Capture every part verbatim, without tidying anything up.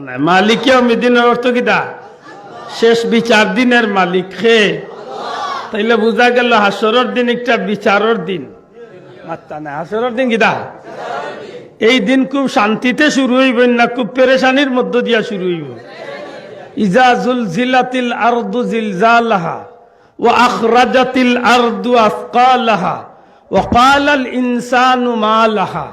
মালিক ইয়াউমিদ্দিনর অর্থ কিতা? শেষ বিচার দিনর মালিক কে? তাইলে বুঝা গেল হাশরর দিন একটা বিচারর দিন। মাত্তা নাই, হাশরর দিন কিতা? এই দিন খুব শান্তিতে শুরু অইবো না, খুব পেরেশানির মধ্য দিয়া শুরু অইবো। ইজা জুলজিলাতিল আরদু জিলজালাহা ওয়া আখরাজাতিল আরদু আসকালাহা ওয়া ক্বালাল ইনসানু মা লাহা।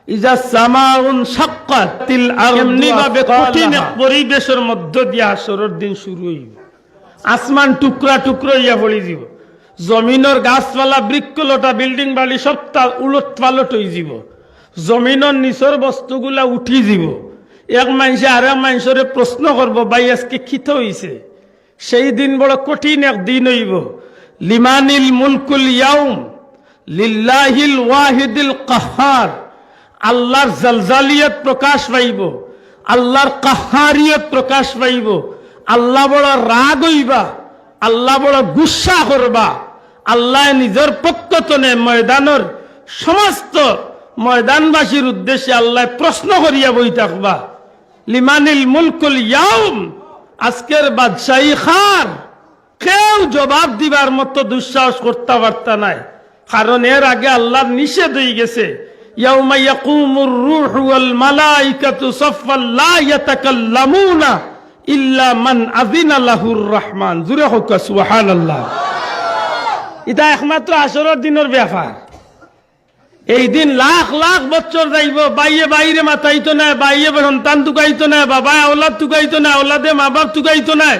ইজা সামাউন শাক্কাতিল আরদু, এমনি ভাবে কঠিন এক পরিবেশর মধ্য দিয়া হাশরর দিন শুরু অইবো। আসমান টুকরা টুকরা অইয়া পড়ি যিবো। জমিনর গাছপালা, বৃক্ষলতা, বিল্ডিং বাড়ি সবটা উলট পালট অই যিবো। জমিনর নিচর বস্তুগুলা উঠি যিবো। এক মানষে আরেক মানষরে প্রশ্ন করবো, "ভাই, আজকে কিতা অইছে?" সেই দিন বড় কঠিন এক দিন অইবো। লিমানিল মুলকুল ইয়াউম, লিল্লাহিল ওয়াহিদিল কাহ্হার। আল্লাহর জালজালিয়ত প্রকাশ পাইবো, আল্লাহর কাহ্হারিয়ত প্রকাশ পাইবো। আল্লাহ বড় রাগ অইবা, আল্লাহ বড় গুসা করবা। আল্লায় নিজর পক্ষ তনে ময়দানর সমস্ত ময়দানবাসীর উদ্দেশ্যে আল্লায় প্রশ্ন করিয়া বই থাকবা, "লিমানিল মুলকুল ইয়াউম?" আজকের বাদশাহী কার? কেউ জবাব দিবার মতো দুঃসাহস করতা পারতা নায়, কারণ এর আগে আল্লাহর নিষেধ অই গেছে, "ইয়াউমা ইয়াকুমুর রূহু ওয়াল মালাইকাতু সাফফান লা ইয়াতাকাল্লামুনা ইল্লা মান আজিনা লাহুর রহমান।" জুরে কউক্কা সুবহানাল্লাহ। ইটা একমাত্র হাশরর দিনর ব্যাপার। এই দিন লাখ লাখ বছর যাইবো, ভাইয়ে ভাইরে মাতাইতো নায়, ভাইয়ে সন্তান তুকাইতো নায়, বাবায় আওলাদ তুকাইতো নায়, আওলাদে মা বাপ তুকাইতো নায়,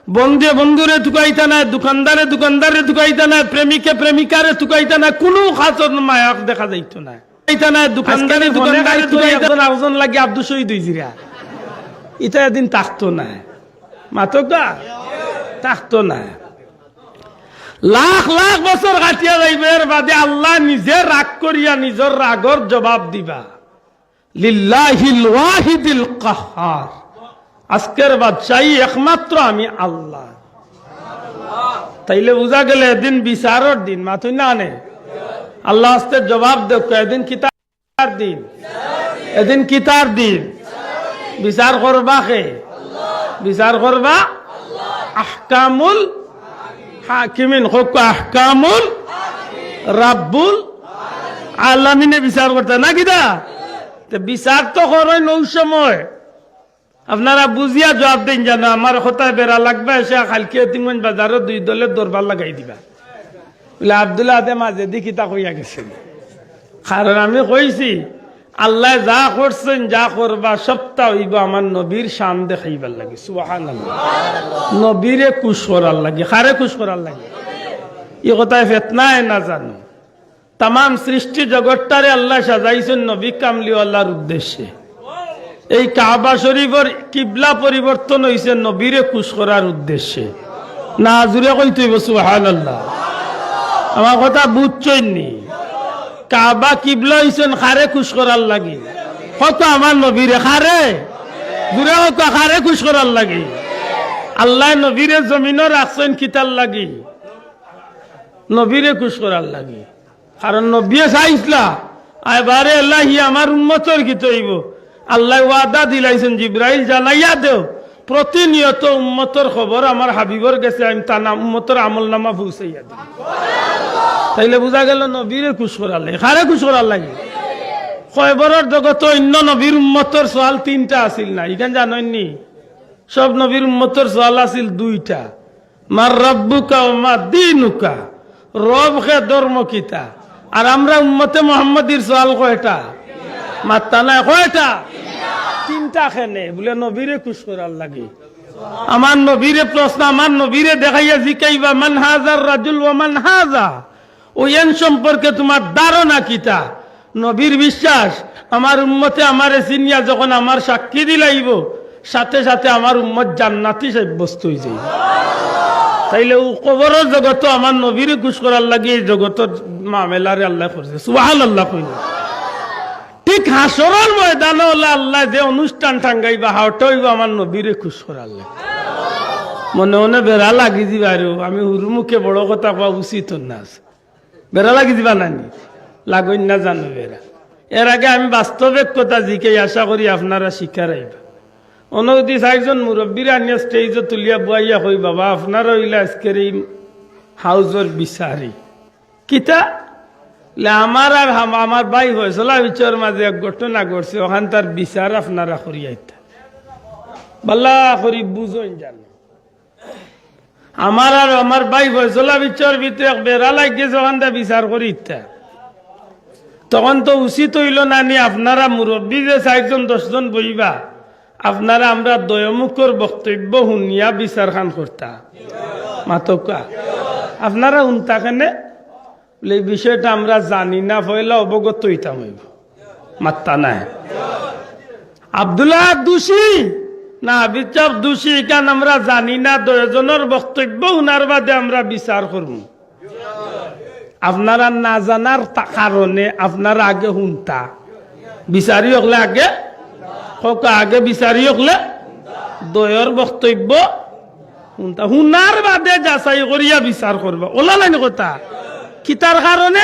বন্ধুয়ে বন্ধুরে তুকাইতা নায়, দোকানদারে দোকানদাররে তুকাইতা নায়, প্রেমিকে প্রেমিকারে তুকাইতা নায়, কুনু খাছর মায়া দেখা যাইতো নায়। তুকাইতা নায়, দোকানদারে আজকে দোকানদারে তুকাইতা একজন আরেকজন লাগি আব্দুল শহীদ অইজিরা। ইটা এদিন থাকতো নায়। মাতউক্কা? থাকতো নায়। লাখ লাখ বছর কাটিয়া যাইবো, এর বাদে আল্লাহ নিজে রাগ করিয়া নিজর রাগর জবাব দিবা। লিল্লাহিল ওয়াহিদিল কাহ্হার, আজকের বাদশাহী একমাত্র আমি আল্লাহ। তাইলে বুঝা গেল এদিন বিচারর দিন, মাতইন না নে? আল্লাহ আস্তে জবাব দেউক্কা, এদিন কিতা দিন? এদিন কিতার দিন? বিচার করবা কে? বিচার করবা আহকামুল হাকিমিন, কউক্কা আহকামুল রাব্বুল আলামিনে বিচার করতা না কিতা? তে বিচার তো করইন অউ সময়। আপনারা বুঝিয়া জবাব দেইন জানো, আমার কথায় বেড়া লাগবা, এসে কালকে এতিমগঞ্জ বাজারো দুই দলের দরবার লাগাই দিবা। বুলে, "আব্দুল আদে মাঝে দি কিতা কইয়া গেছে?" কারণ আমি কইছি, আল্লায় যা করছইন, যা করবা, সবটা অইবো আমার নবীর শান দেখাইবার লাগি। সুবহানাল্লাহ। নবীরে খুশ করার লাগি। কারে খুশ করার লাগি? ই কথায় ফেতনায় না জানো। তামাম সৃষ্টি জগতটারে আল্লায় সাজাইছইন নবী কামলিওয়ালার উদ্দেশ্যে। এই কাবা শরীফর কিবলা পরিবর্তন অইছে নবীরে খুশ করার উদ্দেশ্যে। না, জুরে কইতে অইবো সুবহানাল্লাহ। আমার কথা বুঝছইন নি? কাবা কিবলা অইছইন কারে খুশ করার লাগি? কউক্কা আমার নবীরে। কারে? জুরে কউক্কা কারে খুশ করার লাগি? আল্লায় নবীরে জমিনো রাখছইন কিতার লাগি? নবীরে খুশ করার লাগি। কারণ নবীয়ে চাইছলা, "আয় বারে এলাহি, আমার উম্মতর কিতা অইবো?" আল্লায় ওয়াদা দিলাইছইন, "জিব্রাইল জানাইয়া দেও, প্রতিনিয়ত উম্মতর খবর আমার হাবিবর গেছে আমি তান উম্মতর আমলনামা পৌঁছাইয়া দিই।" তাইলে বুঝা গেল নবীরে খুশ করার লাগি। কারে খুশ করার লাগি? কয়বরর জগতো অইন্য নবীর উম্মতর সওয়াল তিনটা আছিল না, ইখান জানইন নি? সব নবীর উম্মতর সওয়াল আছিল দুইটা, "মান রাব্বুকা ওয়া মা দীনুকা", রব কে, ধর্ম কিতা? আর আমরা উম্মতে মুহাম্মদীর সওয়াল কয়টা? মাত্তা নাই, কয়টা? তিনটা। কেনে? বুলে নবীরে খুশ করার লাগি। আমার নবীরে প্রশ্ন, আমার নবীরে দেখাইয়া জিকাইবা, "মান হাজার রাজুল ওয়া মান হাজা?" অউ এন সম্পর্কে তুমার ধারণা কিতা? নবীর বিশ্বাস, আমার উম্মতে আমারে চিনিয়া যখন আমার সাক্ষী দিলাইবো, সাথে সাথে আমার উম্মত জান্নাতি সাব্যস্ত অইযাইবো। তাইলে অউ কবরর জগতো আমার নবীরে খুশ করার লাগি এই জগতর মামেলারে আল্লায় করছে। সুবহানাল্লাহ কইন। ঠিক হাশরর ময়দানো অলা আল্লায় যে অনুষ্ঠান টাঙ্গাইবা, অটা অইবো আমার নবীরে খুশ করার লাগি। মনে মনে বেড়া লাগি যিবা রে, আমি হুরু মুখে বড় কথা কওয়া উচিত না। বেড়া লাগি যিবা না নি? লাগইন না জানো বেড়া। এর আগে আমি বাস্তবিক কথা জিকাই, আশা করি আপনারা শিকার অইবা। অনদি চাইরজন মুরব্বিরে আনিয়া স্টেজো তুলিয়া বওয়াইয়া কই, "বাবা, আপনারা অইলা আইজকের ই হাউজর বিচারি।" কিতা? লে আমার আর হাম-, আমার ভাই ফয়সলা বিচারর মাঝে এক ঘটনা ঘটছে, অখানতার বিচার আপনারা করিয়া আইতা। ভালা করি বুঝইন জানো। আমার আর আমার ভাই ফয়সলা বিচারর ভিতরে এক বেড়া লাগি গেছে, অখানতা বিচার করি ইতা। তখন তো উচিত অইলো না নি, আপনারা মুরব্বি যে চাইরজন দশজন বইবা, আপনারা আমরার দয়মুখর বক্তব্য হুনিয়া বিচারখান করতা। মাতউক্কা। আপনারা হুনতা কেনে? বলে, "এই বিষয়টা আমরা জানি না, পয়লা অবগত অইতাম অইবো।" মাত্তা নাই। আব্দুল্লাহ দোষী না হাফিজ সাব দোষী, ইখান আমরা জানি না, দশজনর বক্তব্য হুনার বাদে আমরা বিচার করমু। আপনারা না জানার তা-, কারণে আপনারা আগে হুনতা। বিচারি অকলে আগে, কউক্কা আগে বিচারি অকলে দশর বক্তব্য হুনতা। হুনার বাদে যাচাই করিয়া বিচার করবা। অলা নায়নি কথা? কিতার কারণে?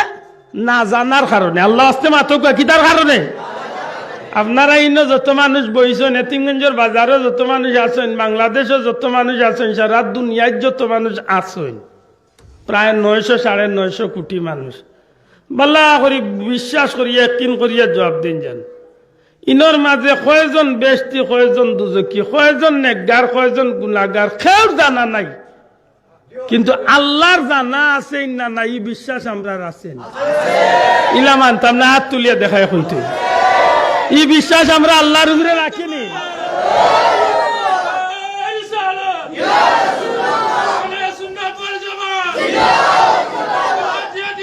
না জানার কারণে। আল্লার ওয়াস্তে মাতউক্কা, কিতার কারণে? আপনারা ইনো যত মানুষ বইছইন, এতিমগঞ্জর বাজারো যত মানুষ আছইন, বাংলাদেশো যত মানুষ আছইন, সারা দুনিয়াত যত মানুষ আছইন, প্রায় নয়শো, সাড়ে নয়শো কোটি মানুষ। ভালা করি বিশ্বাস করিয়া, একিন করিয়া জুয়াব দেইন যান। ইনোর মাঝে কয়জন বেহেস্তি, কয়জন দুজখি, কয়জন নেকগার, কয়জন গুনাগার, কেউর জানা নাই। কিন্তু আল্লার জানা আছে না নাই, ই বিশ্বাস আমরার আছে নি? ইলা মানতাম না, আত তুলিয়া দেখাইয়া কইতো। ই বিশ্বাস আমরা আল্লার উপরে রাখি নি?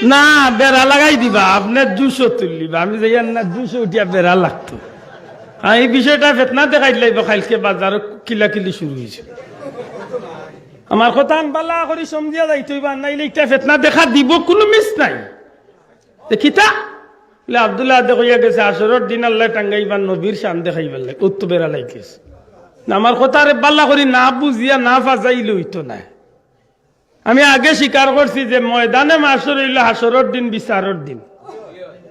না, বেড়া লাগাই দিবা, আপনে জুশো তুলিবা, আমি যাইয়ার না জুশো উঠিয়া বেড়া লাগতো। আর ই বিষয়টা ফেতনা দেখাই দিলাইবো, কাইলকে বাজারো কিলাকিলি শুরু অইছে। আমার কথাখান ভালা করি সমঝিয়া যাইতো অইবো, আর নাইলে ইটা ফেতনা দেখা দিবো, কুনু মিস নাই। তে কিতা? বলে, "আব্দুল্লাহ আদে কইয়া গেছে, হাশরর দিন আল্লায় টাঙ্গাইবা নবীর শান দেখাইবার লাগি, উত্তু বেড়া লাগিছে।" না, আমার কথারে ভালা করি না বুঝিয়া না ফাজাইলে অইতো নায়। আমি আগে স্বীকার করছি যে ময়দানে মাশর অইলো হাশরর দিন, বিচারর দিন।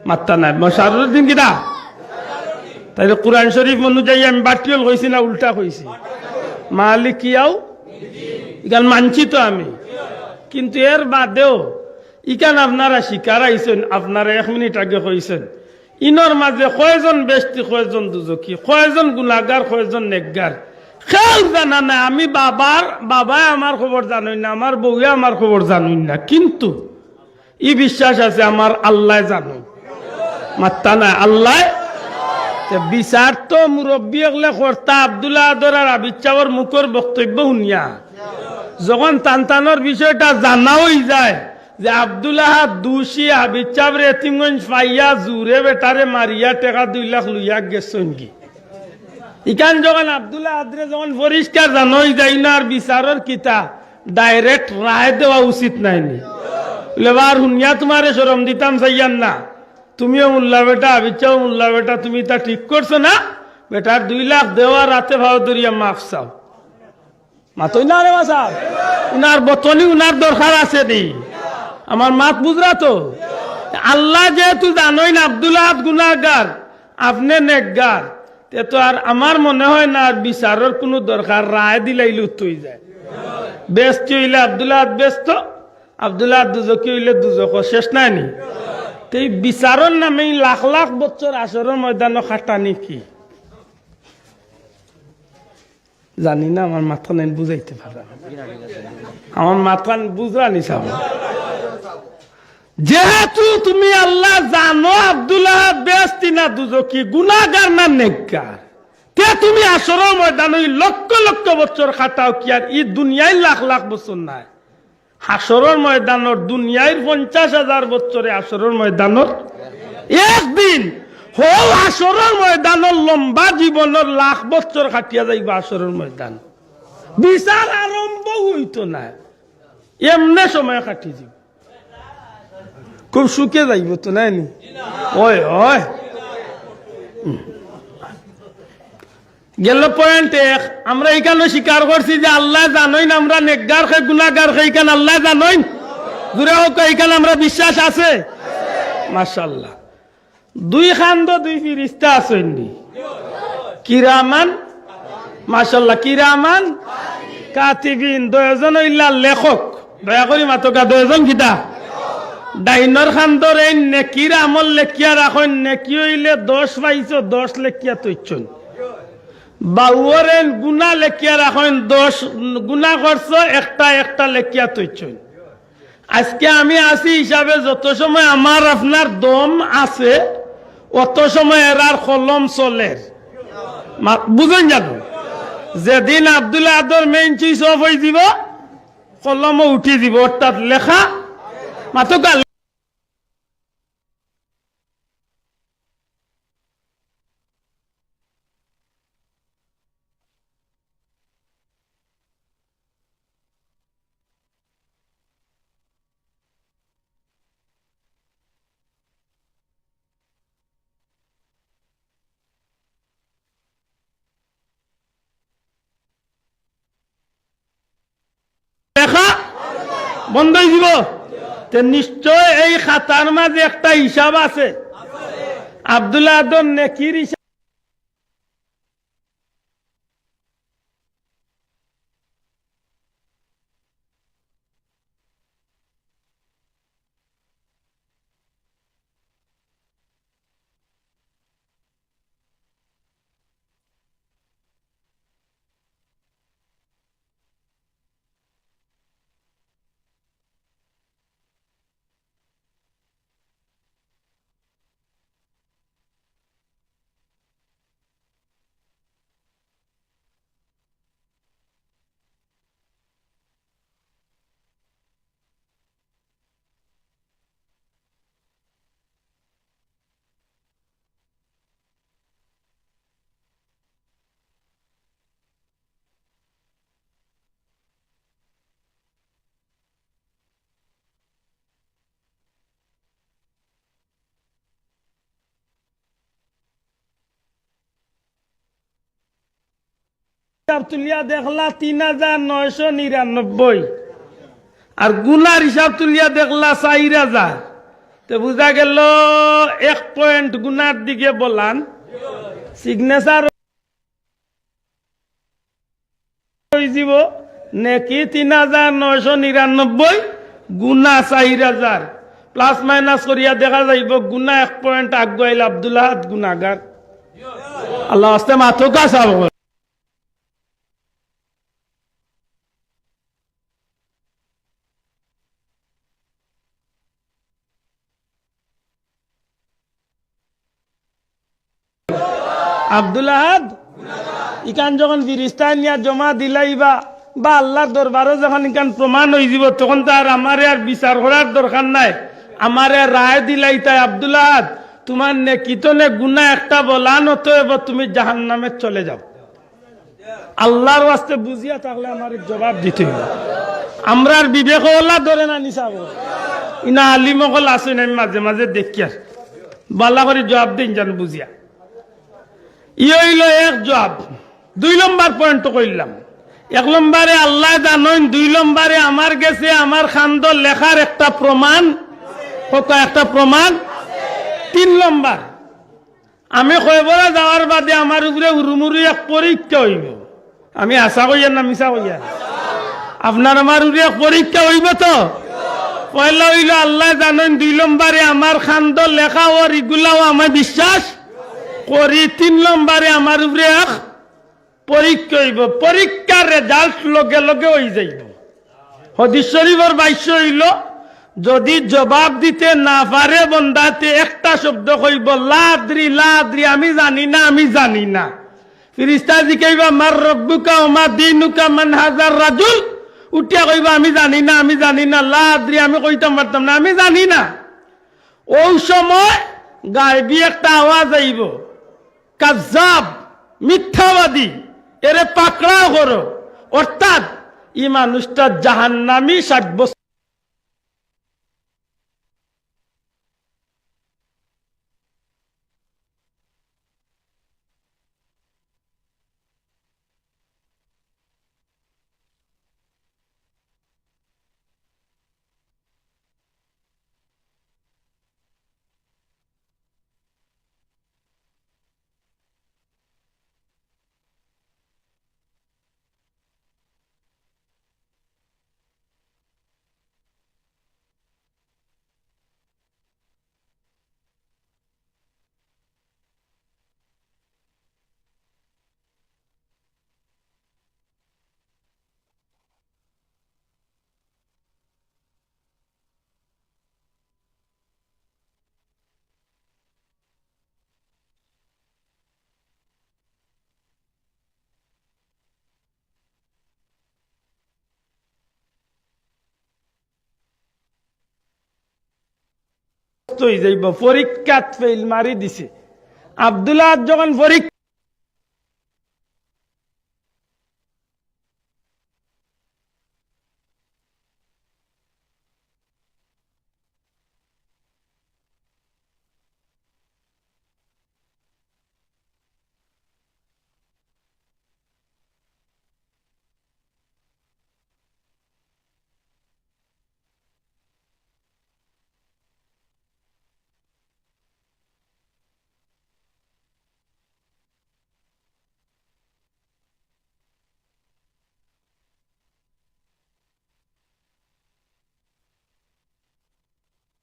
মাত্তা নাই, মাশরর দিন কিতা? তাইলে কুরআন শরীফ অনুযায়ী আমি বাট্টিওল কইছি না উল্টা কইছি? মালিক ইয়াও, ইখান মানছি তো আমি। কিন্তু এর বাদেও ইখান আপনারা স্বীকার আইছইন, আপনারা এক মিনিট আগে কইছইন, ইনোর মাঝে কয়জন বেহেস্তি, কয়জন দুজখি, কয়জন গুনাগার, কয়জন নেকগার, কেউর জানা নাই। আমি বাবার, বাবায় আমার খবর জানইন না, আমার বউয়ে আমার খবর জানইন না, কিন্তু ই বিশ্বাস আছে আমার আল্লায় জানইন। মাত্তা নাই, আল্লায়। তে বিচার তো মুরব্বি অকলে করতা, আব্দুল আহাদর আর হাফিজ সাবর মুখর বক্তব্য হুনিয়া যখন তান তানর বিষয়টা জানা অইযায়, যে আব্দুল আহাদ দুষী, হাফিজ সাবরে এতিমগঞ্জ পাইয়া জুরে বেটারে মারিয়া টেকা দুই লাখ লইয়া গেছইনগি। ইখান যখন আব্দুল আহাদরে যখন পরিষ্কার জানা অইযায়, ইনো আর বিচারর কিতা, direct রায় দেওয়া উচিত নায়নি? বলে, "বার হুনিয়া তুমারে শরম দিতাম চাইয়ার না, তুমিও মোল্লা বেটা, হাফিজ সাবও মোল্লা বেটা, তুমি ইতা ঠিক করছো না, বেটার দুই লাখ দেওয়া রাতে পাও ধরিয়া মাফ চাও।" মাতইন না রে বা সাব। উনার বতনি উনার দরকার আছে নি? আমার মাত বুঝরা তো? আল্লায় যেহেতু জানইন আব্দুল আহাদ গুনাগার, আপনে নেকগার, তে তো আর আমার মনে হয় না আর বিচারর কুনু দরকার, রায় দিলাইলে উত্তু অইযায়। বেহেস্তি অইলে আব্দুল আহাদ বেহেস্ত, আব্দুল আহাদ দুজখি অইলে দুজখো, শেষ নায়নি? তে ই বিচারর নামে ই লাখ লাখ বছর হাশরর ময়দানো খাটানি কি? জানি না, আমার মাতখান বুঝাইতে পারলাম না। আমার মাতখান বুঝরানি সাব। যেহেতু তুমি আল্লায় জানো আব্দুল আহাদ বেহেস্তি না দুজখি, গুনাগার না নেকগার, তে তুমি হাশরর ময়দানো ই লক্ষ লক্ষ বছর খাটাও কি আর ই দুনিয়ার লাখ লাখ বছর নায়? হাশরর ময়দানর দুনিয়ার পঞ্চাশ হাজার বছরে হাশরর ময়দানর একদিন, হউ হাশরর ময়দানর লম্বা জীবনর লাখ বছর কাটিয়া যাইবো হাশরর ময়দান। বিচার আরম্ভ অইতো নায়, এমনে সময় কাটি যাইবো। খুব সুখে যাইবো তো, নায়নি? ওই, ওই। গেল point এক, আমরা ইখানো স্বীকার করছি যে আল্লায় জানইন আমরা নেকগার কে গুনাগার কে, ইখান আল্লায় জানইন। জুরে কউক্কা, ইখান আমরা বিশ্বাস আছে? মাশাআল্লাহ। দুই কান্দো দুই ফিরিস্তা আছইন নি? কিরামান, মাশাআল্লাহ, কিরামান কাতিবিন, দুইজন অইলা লেখক। দয়া করি মাতকা, দুইজন কিতা? ডাইনর খান্দর এইন নেকির আমল লেখিয়া রাখইন, নেকি অইলে দশ পাইছো, দশ লেখিয়া থইছইন। বাউর এইন গুনা লেখিয়া রাখইন, দশ গুনা করছো, একটা একটা লেখিয়া থইছইন। আজকে আমি আছি হিসাবে যত সময় আমার আপনার দম আছে, অত সময় এরার কলম চলের। মা-, বুঝইন জানো? যেদিন আব্দুল আহাদর main switch off অইযিবো, কলমও উঠি দিবো, অর্থাৎ লেখা মাতকা লেখা বন্ধ অইযিবো। তে নিশ্চয় এই খাতার মাঝে একটা হিসাব আছে। আব্দুল আহাদর নেকির হিসাব। হিসাব তুলিয়া দেখলা তিন হাজার নয়শো নিরানব্বই, আর গুনার হিসাব তুলিয়া দেখলা চাইর হাজার। তে বুঝা গেল এক point গুনার দিকে বলান, signature অইযিবো নেকি তিন হাজার নয়শো নিরানব্বই, গুনা চাইর হাজার। Plus minus করিয়া দেখা যাইবো, গুনা এক point আগুয়াইল আব্দুল আহাদ গুনাগার। আল্লাহ আস্তে মাতকা সাব। আব্দুল আহাদ, ইখান যখন ফিরিস্তায় নিয়া জমা দিলাইবা, বা আল্লাহর দরবারো যখন ইখান প্রমাণ অইযিবো, তখন তো আর আমারে আর বিচার করার দরকার নাই। আমারে রায় দিলাইতায়, আব্দুল আহাদ, তুমার নেকি তনে গুনা একটা বলান, অতএব তুমি জাহান্নামে চলে যাও। আল্লাহর ওয়াস্তে বুঝিয়া থাকলে আমারে জবাব দিতে অইবো। আমরার বিবেক অলা ধরে না নি সাব। ইনা আলিম অকল আছইন, আমি মাঝে মাঝে দেখিয়ার। ভালা করি জবাব দেইন জানো বুঝিয়া। ই অইলো এক জবাব। দুই নম্বর point কইলাম। এক নম্বরে আল্লায় জানইন, দুই নম্বরে আমার গেছে আমার খান্দো লেখার একটা প্রমাণ, কউক্কা একটা প্রমাণ। তিন নম্বর, আমি কবরো যাওয়ার বাদে আমার উপরে হুরুমুরু এক পরীক্ষা অইবো। আমি হাছা কইয়ার না মিছা কইয়ার? আপনার আমার উপরে এক পরীক্ষা অইবো তো। পয়লা অইলো আল্লায় জানইন, দুই নম্বরে আমার খান্দো লেখা অর ইগুলাও আমি বিশ্বাস করি, তিন নম্বরে আমার উপরে এক পরীক্ষা অইবো, পরীক্ষার result লগে লগে অইযাইবো। হাদিস শরীফর ভাষ্য অইলো, যদি জবাব দিতে না পারে বন্দায়, তে একটা শব্দ কইবো, "লা আদরি, লা আদরি, আমি জানি না, আমি জানি না।" ফিরিস্তায় জিকাইবা, "মান রব্বুকা ওয়া মা দীনুকা মান হাযার রাজুল?" উঠিয়া কইবা, "আমি জানি না, আমি জানি না, লা আদরি, আমি কইতাম পারতাম না, আমি জানি না।" অউ সময় গায়বী একটা আওয়াজ আইবো, "কাজ্জাব, মিথ্যাবাদী, এরে পাকড়াও করো।" অর্থাৎ ই মানুষটা জাহান্নামী ষাইট বছর। অই যাইবো, পরীক্ষাত ফেইল মারি দিছে। আব্দুল্লাহ যখন পরীক্ষা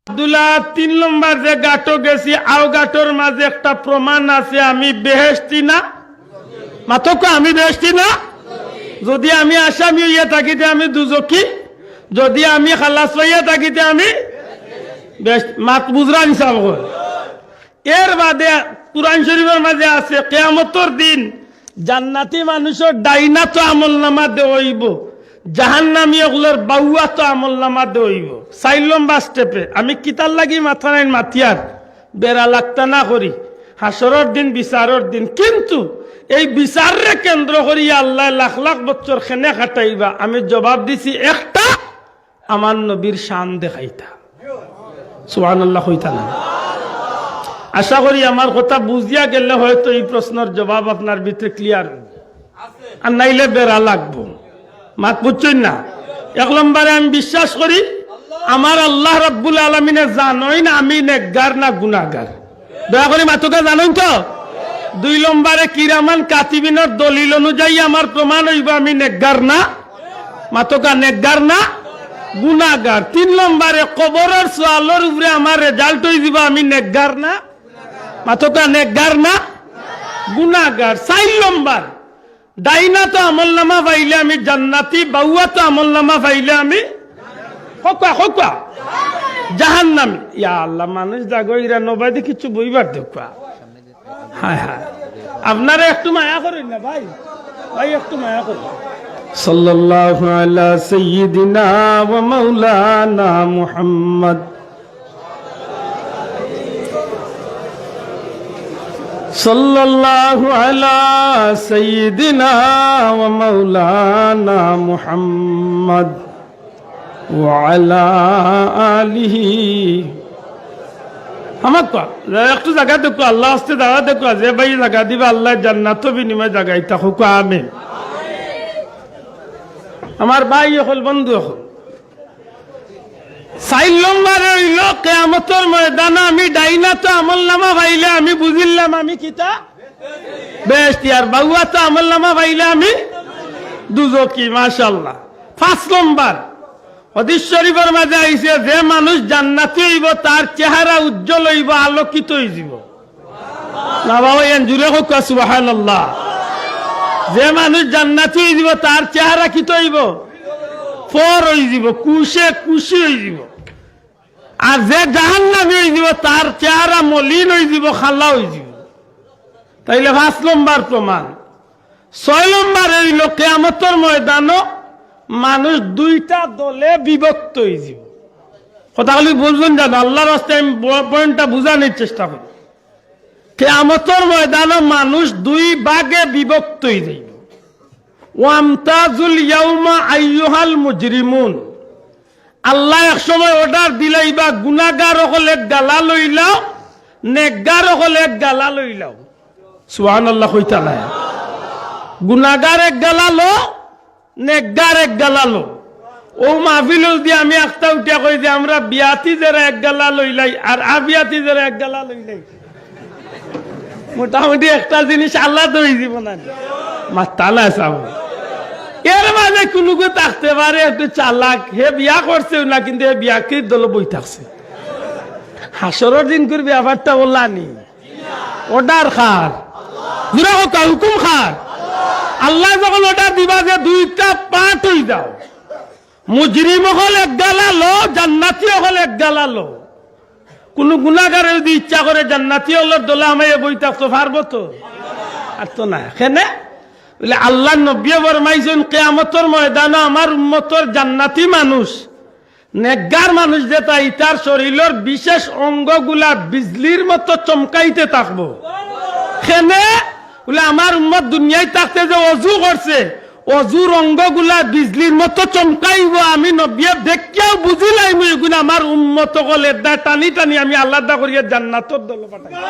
আব্দুল্লাহ, তিন নম্বর যে ঘাটো গেছি, আও ঘাটোর মাঝে একটা প্রমাণ আছে, আমি বেহেশতি না। মাতক, আমি বেহেশতি না। যদি আমি আসামি অইয়া থাকি, তে আমি দুজখি। যদি আমি খালাস পাইয়া থাকি, তে আমি বেহেশতি। মাত বুঝরা নি সাব? এর বাদে কুরআন শরীফর মাঝে আছে, কিয়ামতর দিন জান্নাতি মানুষর ডাইনাতো আমলনামা দেওয়া অইবো, জাহান্নামী অকলর বাউয়াতো আমলনামা দেওয়া অইবো। চাইর লম্বা step-এ আমি কিতার লাগি মাতরাম নাইন মাতিয়ার, বেড়া লাগতা না করি, হাশরর দিন, বিচারর দিন। কিন্তু এই বিচাররে কেন্দ্র করিয়া আল্লায় লাখ লাখ বছর কেনে কাটাইবা, আমি জবাব দিছি একটা, আমার নবীর শান দেখাইতা। সুবহানাল্লাহ কইতা না? আশা করি আমার কথা বুঝিয়া গেলে হয়তো এই প্রশ্নর জবাব আপনার ভিতরে clear অইবো, আর নাইলে বেড়া লাগবো। মাত বুঝছইন না? এক নম্বরে আমি বিশ্বাস করি আমার আল্লাহ রাব্বুল আলামিনে জানইন আমি নেককার না গুনাহগার। দয়া করি মাতকা, জানইন তো? দুই নম্বরে কিরামান কাতিবিনর দলিল অনুযায়ী আমার প্রমাণ অইবো আমি নেককার না, মাতকা, নেককার না গুনাহগার। তিন নম্বরে কবরর সওয়ালর উপরে আমার result অইযিবো আমি নেককার না, মাতকা, নেককার না গুনাহগার। চাইর নম্বর, ডাইনাতো আমলনামা পাইলে আমি জান্নাতি, বাউয়াতো আমলনামা পাইলে আমি, কউক্কা, কউক্কা, জাহান্নামী। ইয়া আল্লাহ, মানুষ জাগো, ইরা নবায়দি কিছু বইবার দেউক্কা। হায় হায়, আপনারা একটু মায়া করইন না ভাই, ভাই একটু মায়া করইন। সাল্লাল্লাহু আলা সাইয়্যিদিনা ওয়া মাওলানা মুহাম্মদ। সাল্লাল্লাহু আলা সাইয়্যিদিনা ওয়া মাওলানা মুহাম্মদ ওয়া আলা আলিহি। আমার তো, একটু জাগা দেউক্কা, আল্লাহ আস্তে জাগা দেউক্কা, যে ভাই জাগা দিবা, আল্লাহ জান্নাতো বিনিময়ে জাগাইতা, কউক্কা আমিন। আমার ভাই অকল, বন্ধু অকল, চাইর নম্বরে অইলো, কিয়ামতর ময়দানো আমি ডাইনাতো আমলনামা পাইলে আমি বুঝিলাম আমি কিতা? বেহেশতি। আর বাউয়াতো আমলনামা পাইলে আমি দুজখি। মাশাআল্লাহ। পাঁচ নম্বর, হাদিস শরীফর মাঝে আইছে, যে মানুষ জান্নাতি অইবো, তার চেহারা উজ্জ্বল অইবো, আলোকিত অইযিবো। না বাবা, এন জুরে কউক্কা সুবহানাল্লাহ। যে মানুষ জান্নাতি অইযিবো, তার চেহারা কিতা অইবো? ফর অইযিবো, খুশে খুশি অইযিবো। আর যে জাহান্নামী অইযিবো, তার চেহারা মলিন অইযিবো, কালা অইযিবো। তাইলে পাঁচ নম্বর প্রমাণ। ছয় নম্বরে অইলো, কিয়ামতর ময়দানো মানুষ দুইটা দলে বিভক্ত অইযিবো। কথা খালি বুঝইন জানো, আল্লাহর রাস্তায় আমি ব-, point-টা বুঝানির চেষ্টা করি। কিয়ামতর ময়দানো মানুষ দুই ভাগে বিভক্ত অইযিবো। ওয়ামতাজুল ইয়াউমা আইয়ুহাল মুজরিমুন। আল্লাহ এক সময় order দিলাইবা, গুনাগার অকল এক গালা লইলাও, নেকগার অকল এক গালা লইলাও। সুবহানাল্লাহ কইতা নায়। গুনাগার এক গালা লো, নেকগার এক গালা লো। অউ মাহফিলো যুদি আমি আখতা উঠিয়া কই যে আমরা বিয়াতি যেরা এক গালা লইলাই আর আবিয়াতি যেরা এক গালা লইলাই, মোটামুটি একটা জিনিস আলাদা অইযিবো না নি? মাতরা না সাব। এর মাঝে কুনুগু থাকতে পারে একটু চালাক, হে বিয়া করছেও না, কিন্তু হে বিয়াকির দলো বই থাকছে। হাশরর দিনকুর ব্যাপারটা অলা নি। Order কার? জুরে কউক্কা, হুকুম কার? আল্লায় যখন order দিবা যে দুইটা part অইযাও, মুজরিম অকল এক গালা লো, জান্নাতি অকল এক গালা লো। কুনু গুনাগারে যুদি ইচ্ছা করে জান্নাতি অকলর দলে হামাইয়া বই থাকতো পারবো তো? পারতো নায়। কেনে? বলে আল্লার নবীয়ে ফরমাইছইন, কিয়ামতর ময়দানো আমার উম্মতর জান্নাতি মানুষ নেকগার মানুষ যেতা, ইতার শরীলর বিশেষ অঙ্গগুলা বিজলির মতো চমকাইতে থাকবো। কেনে? বুলে, আমার উম্মত দুনিয়াত থাকতে যে অজু করছে, অজুর অঙ্গগুলা বিজলির মতো চমকাইবো। আমি নবিয়ে দেখিয়াউ বুঝিলাইমু, ইগুন আমার উম্মত অকল। এরদায় টানি টানি আমি আলাদা করিয়া জান্নাতর দলো পাঠাইমু।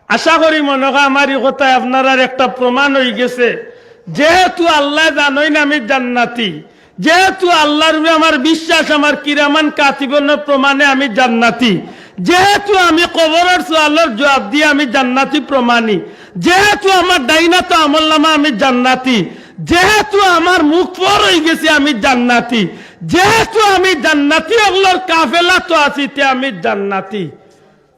আশা করি মনো অয় আমার ই কথায় আপনারার একটা প্রমাণ অইগেছে। যেহেতু আল্লায় জানইন আমি জান্নাতি, যেহেতু আল্লার উপরে আমার বিশ্বাস, আমার কিরামান কাতিবর প্রমাণে আমি জান্নাতি, যেহেতু আমি কবরর সওয়ালর জুয়াব দিয়া আমি জান্নাতি প্রমাণি, যেহেতু আমার ডাইন আতো আমলনামা আমি জান্নাতি, যেহেতু আমার মুখ ফর অইগেছে আমি জান্নাতি, যেহেতু আমি জান্নাতি অকলর কাফেলাত আছি, তে আমি জান্নাতি।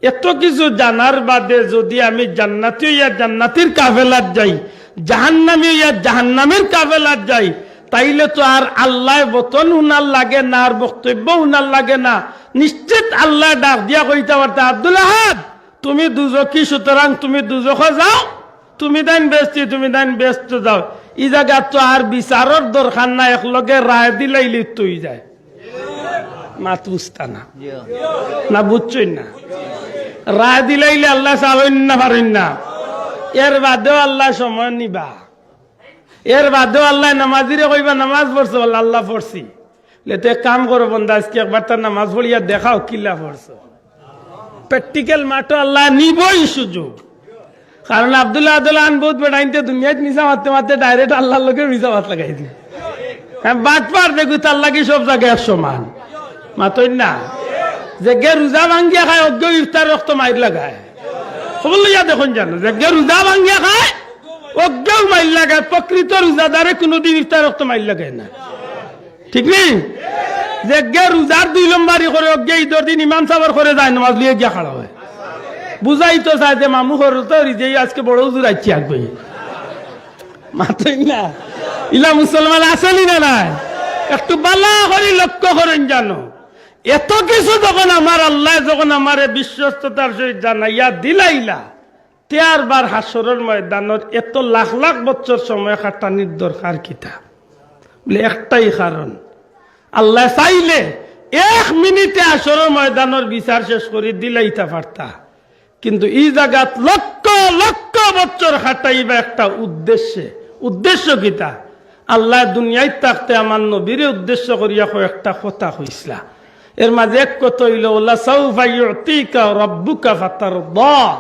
এত কিছু জানার বাদে যুদি আমি জান্নাতি অইয়া জান্নাতির কাফেলাত যাই, জাহান্নামি অইয়া জাহান্নামির কাফেলাত যাই, তাইলে তো আর আল্লায় বচন হুনার লাগে না, আর বক্তব্য হুনার লাগে না। নিশ্চিত আল্লায় ডাক দিয়া কইতা পারতা, "আব্দুল আহাদ, তুমি দুজখি, সুতরাং তুমি দুজখো যাও, তুমি তাইন বেহেস্তি, তুমি তাইন বেহেস্তো যাও।" ই জাগাত তো আর বিচারর দরকার না, একলগে রায় দিলাইলে তো অই যায়। মাত বুঝতা না। না, বুঝছইন না? রায় দিলাইলে আল্লায় চাইন না, পারইন না। এর বাদেও আল্লায় সময় নিবা। এর বাদেও আল্লায় নামাজিরে কইবা, "নামাজ পড়ছো?" বলে, "আল্লাহ, পড়ছি।" বলে, "তে এক কাম করো বন্দা, আইজকে একবার তার নামাজ পড়িয়া দেখাও, কিলা পড়ছো।" প্র্যাকটিক্যাল মাঠো আল্লায় নিবই সুযোগ। কারণ আব্দুল্লাহ আব্দুল্লাহ আন বহুত বেটাইন্তে দুনিয়াত মিছা মাততে মাততে ডাইরেক্ট আল্লার লগে মিছা মাত লাগাই দিবো। হ্যাঁ, বাটপার দেখু, তার লাগি সব জাগায় এক সমান। মাতইন না? যেগে রোজা ভাঙ্গিয়া খায়, অগেউ ইফতার অক্ত মাইর লাগায়। খবর লইয়া দেখইন জানো, যেগে রোজা ভাঙ্গিয়া খায়, অগেউ মাইর লাগায়। প্রকৃত রোজাদারে কুনুদিন ইফতার অক্ত মাইর লাগায় না। ঠিক নি? যেগে রোজার দুই লম্বারি করে, অগে ইদর দিন ইমাম সাবর করে যায়, নামাজ লইয়া গিয়া খাড়া অয়। বুঝাইতো চায় যে মামু ঘরর তো রিজেই আইজকে বড় হুজুর আইছে আগই। মাতইন না। ইলা মুসলমান আছে নি না নাই? একটু ভালা করি লক্ষ্য করইন জানো। এত কিছু যখন আমার আল্লায় যখন আমারে বিশ্বস্ততার সহিত জানাইয়া দিলাইলা, তে আর বার হাশরর ময়দানর এত লাখ লাখ বছর সময় কাটানির দরকার কিতা? বলে, একটাই কারণ, আল্লায় চাইলে এক মিনিটে হাশরর ময়দানর বিচার শেষ করি দিলাইতা পারতা, কিন্তু ই জাগাত লক্ষ লক্ষ বছর কাটাইবা একটা উদ্দেশ্যে। উদ্দেশ্য কিতা? আল্লায় দুনিয়াত থাকতে আমার নবীরে উদ্দেশ্য করিয়া কয়েকটা কথা কইছলা। এর মাঝে এক কথা অইলো, "ওয়ালা সাউফা ইউতিকা রাব্বুকা ফাতারদা।"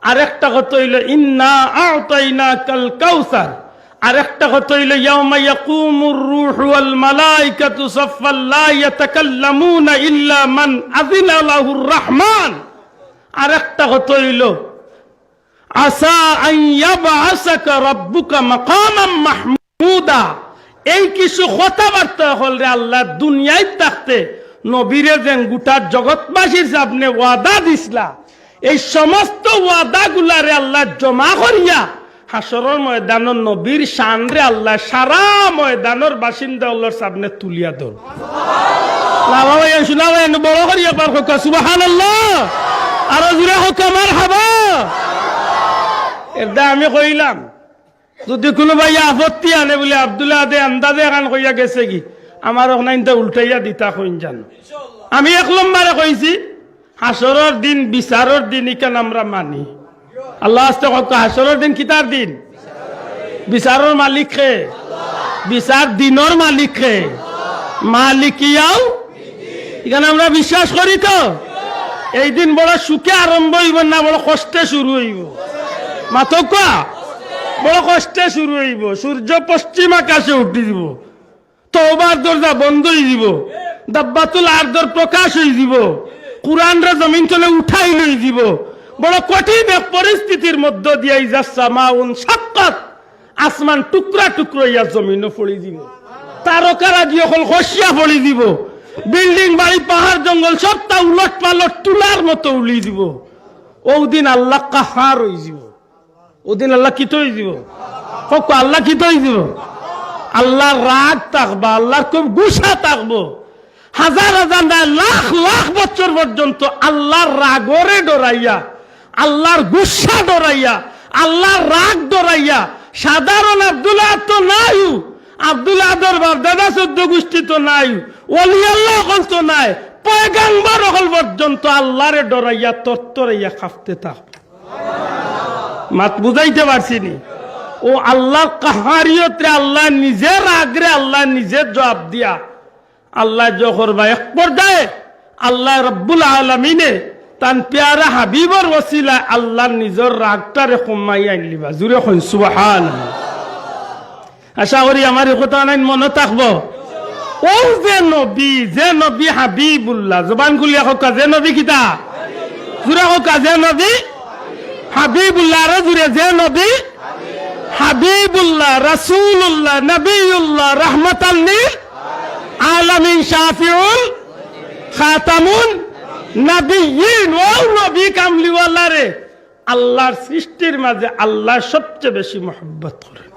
আরেকটা কথা অইলো, "ইন্না আ'তাইনাকাল কাউসার।" আরেকটা কথা অইলো, "ইয়াউমা ইয়াকুমুর রূহু ওয়াল মালাইকাতু সাফফা লা ইয়াতাকাল্লামুনা ইল্লা মান আজিনা লাহুর রাহমান।" আরেকটা কথা অইলো, "আসা আন ইয়াবআসাকা রাব্বুকা মাকামান মাহমুদা।" এই কিছু কথাবার্তা অকলরে আল্লায় দুনিয়াত থাকতে নবীরে যেন গোটা জগৎবাসীর সামনে ওয়াদা দিছলা, এই সমস্ত ওয়াদাগুলারে আল্লায় জমা করিয়া হাশরর ময়দানো নবীর শানরে আল্লায় সারা ময়দানর বাসিন্দা অকলর সামনে তুলিয়া ধরবো। না বাবা, এই শোনা ভাই, এনে বড় করি একবার কউক্কা, সুবহানাল্লাহ। আরো জোরে কউক্কা, মারহাবা। এরদায় আমি কইলাম, যুদি কুনু ভাইয়ে আপত্তি আনে বুলে, "আব্দুল্লাহ দে আন্দাজে এখান কইয়া গেছেগি", আমার অখানতা উল্টাইয়া দিতা কইন জানো। আমি এক লম্বরে কইছি, হাশরর দিন, বিচারর দিন, ইখান আমরা মানি। আল্লাহ আস্তে কউক্কা, হাশরর দিন কিতার দিন? বিচারর মালিক কে? বিচার দিনর মালিক কে? মালিকিয়াও। ইখান আমরা বিশ্বাস করি তো। এই দিন বড় সুখে আরম্ভ অইবো না, বড় কষ্টে শুরু অইবো? মাতউক্কা, বড় কষ্টে শুরু অইবো। সূর্য পশ্চিম আকাশে উঠি দিবো। তওবার দরজা বন্ধ অই যিবো, দাব্বাতুল আরদর প্রকাশ অই যিবো, কুরআনরে জমিন তলে উঠাই লই যিবো। বড় কঠিন এক পরিস্থিতির মধ্য দিয়া ইজা সামাউন শাক্কাত, আসমান টুকরা টুকরা অইয়া জমিনো পড়ি যিবো, তারকারাজি অকল খসিয়া পড়ি যিবো, বিল্ডিং বাড়ি পাহাড় জঙ্গল সবতা উলট পালট তুলার মতো উড়ি যিবো। অউ দিন আল্লাহ কাহার অই যিবো। অউ দিন আল্লাহ কিতা অই যিবো? কউক্কা, আল্লাহ কিতা অই যিবো? আল্লাহর রাগ থাকবা, আল্লাহর খুব গুসা থাকবো। হাজার হাজার না, লাখ লাখ বছর পর্যন্ত আল্লাহর রাগরে ডরাইয়া, আল্লাহর গুসা ডরাইয়া, আল্লাহর রাগ ডরাইয়া, সাধারণ আব্দুল্লাহ তো নাইউ, আব্দুল আদর বাপ দাদা চৌদ্দ গুষ্টি তো নাই, ওলি আল্লা অকল তো নাই, পয়গাম্বর অকল পর্যন্ত আল্লারে ডরাইয়া তরতরাইয়া কাঁপতে থাকবো। মাত বুঝাইতে পারছি নি? ও আল্লার কাহারিয়তরে আল্লা নিজে রাগরে আল্লা নিজে জবাব দিয়া আল্লায় জো করবা এক পর্যায়ে আল্লায় রব্বুল আলামিনে তান পেয়ারা হাবিবর ওসিলায় আল্লার নিজর রাগটারে কমাই আইনলিবা। জুরে কইন সুবহানাল্লাহ। আশা করি আমার ই কথা নাইন মনো থাকবো। ও যে নবী, যে নবী হাবিবুল্লাহ, জবান খুলিয়া কউক্কা, যে নবী কিতা? জুরে কউক্কা, যে নবী হাবিবুল্লাহ, আরো জুরে, যে নবী হাবিবুল্লাহ, রাসূলুল্লাহ, নবিয়ুল্লাহ, রাহমাতাল লিল আলামিন, শাফিউল, খাতামুন নাবিয়্যিন, ও নবী কামলিওয়ালারে আল্লার সৃষ্টির মাঝে আল্লায় সবচে বেশি মহব্বত করইন।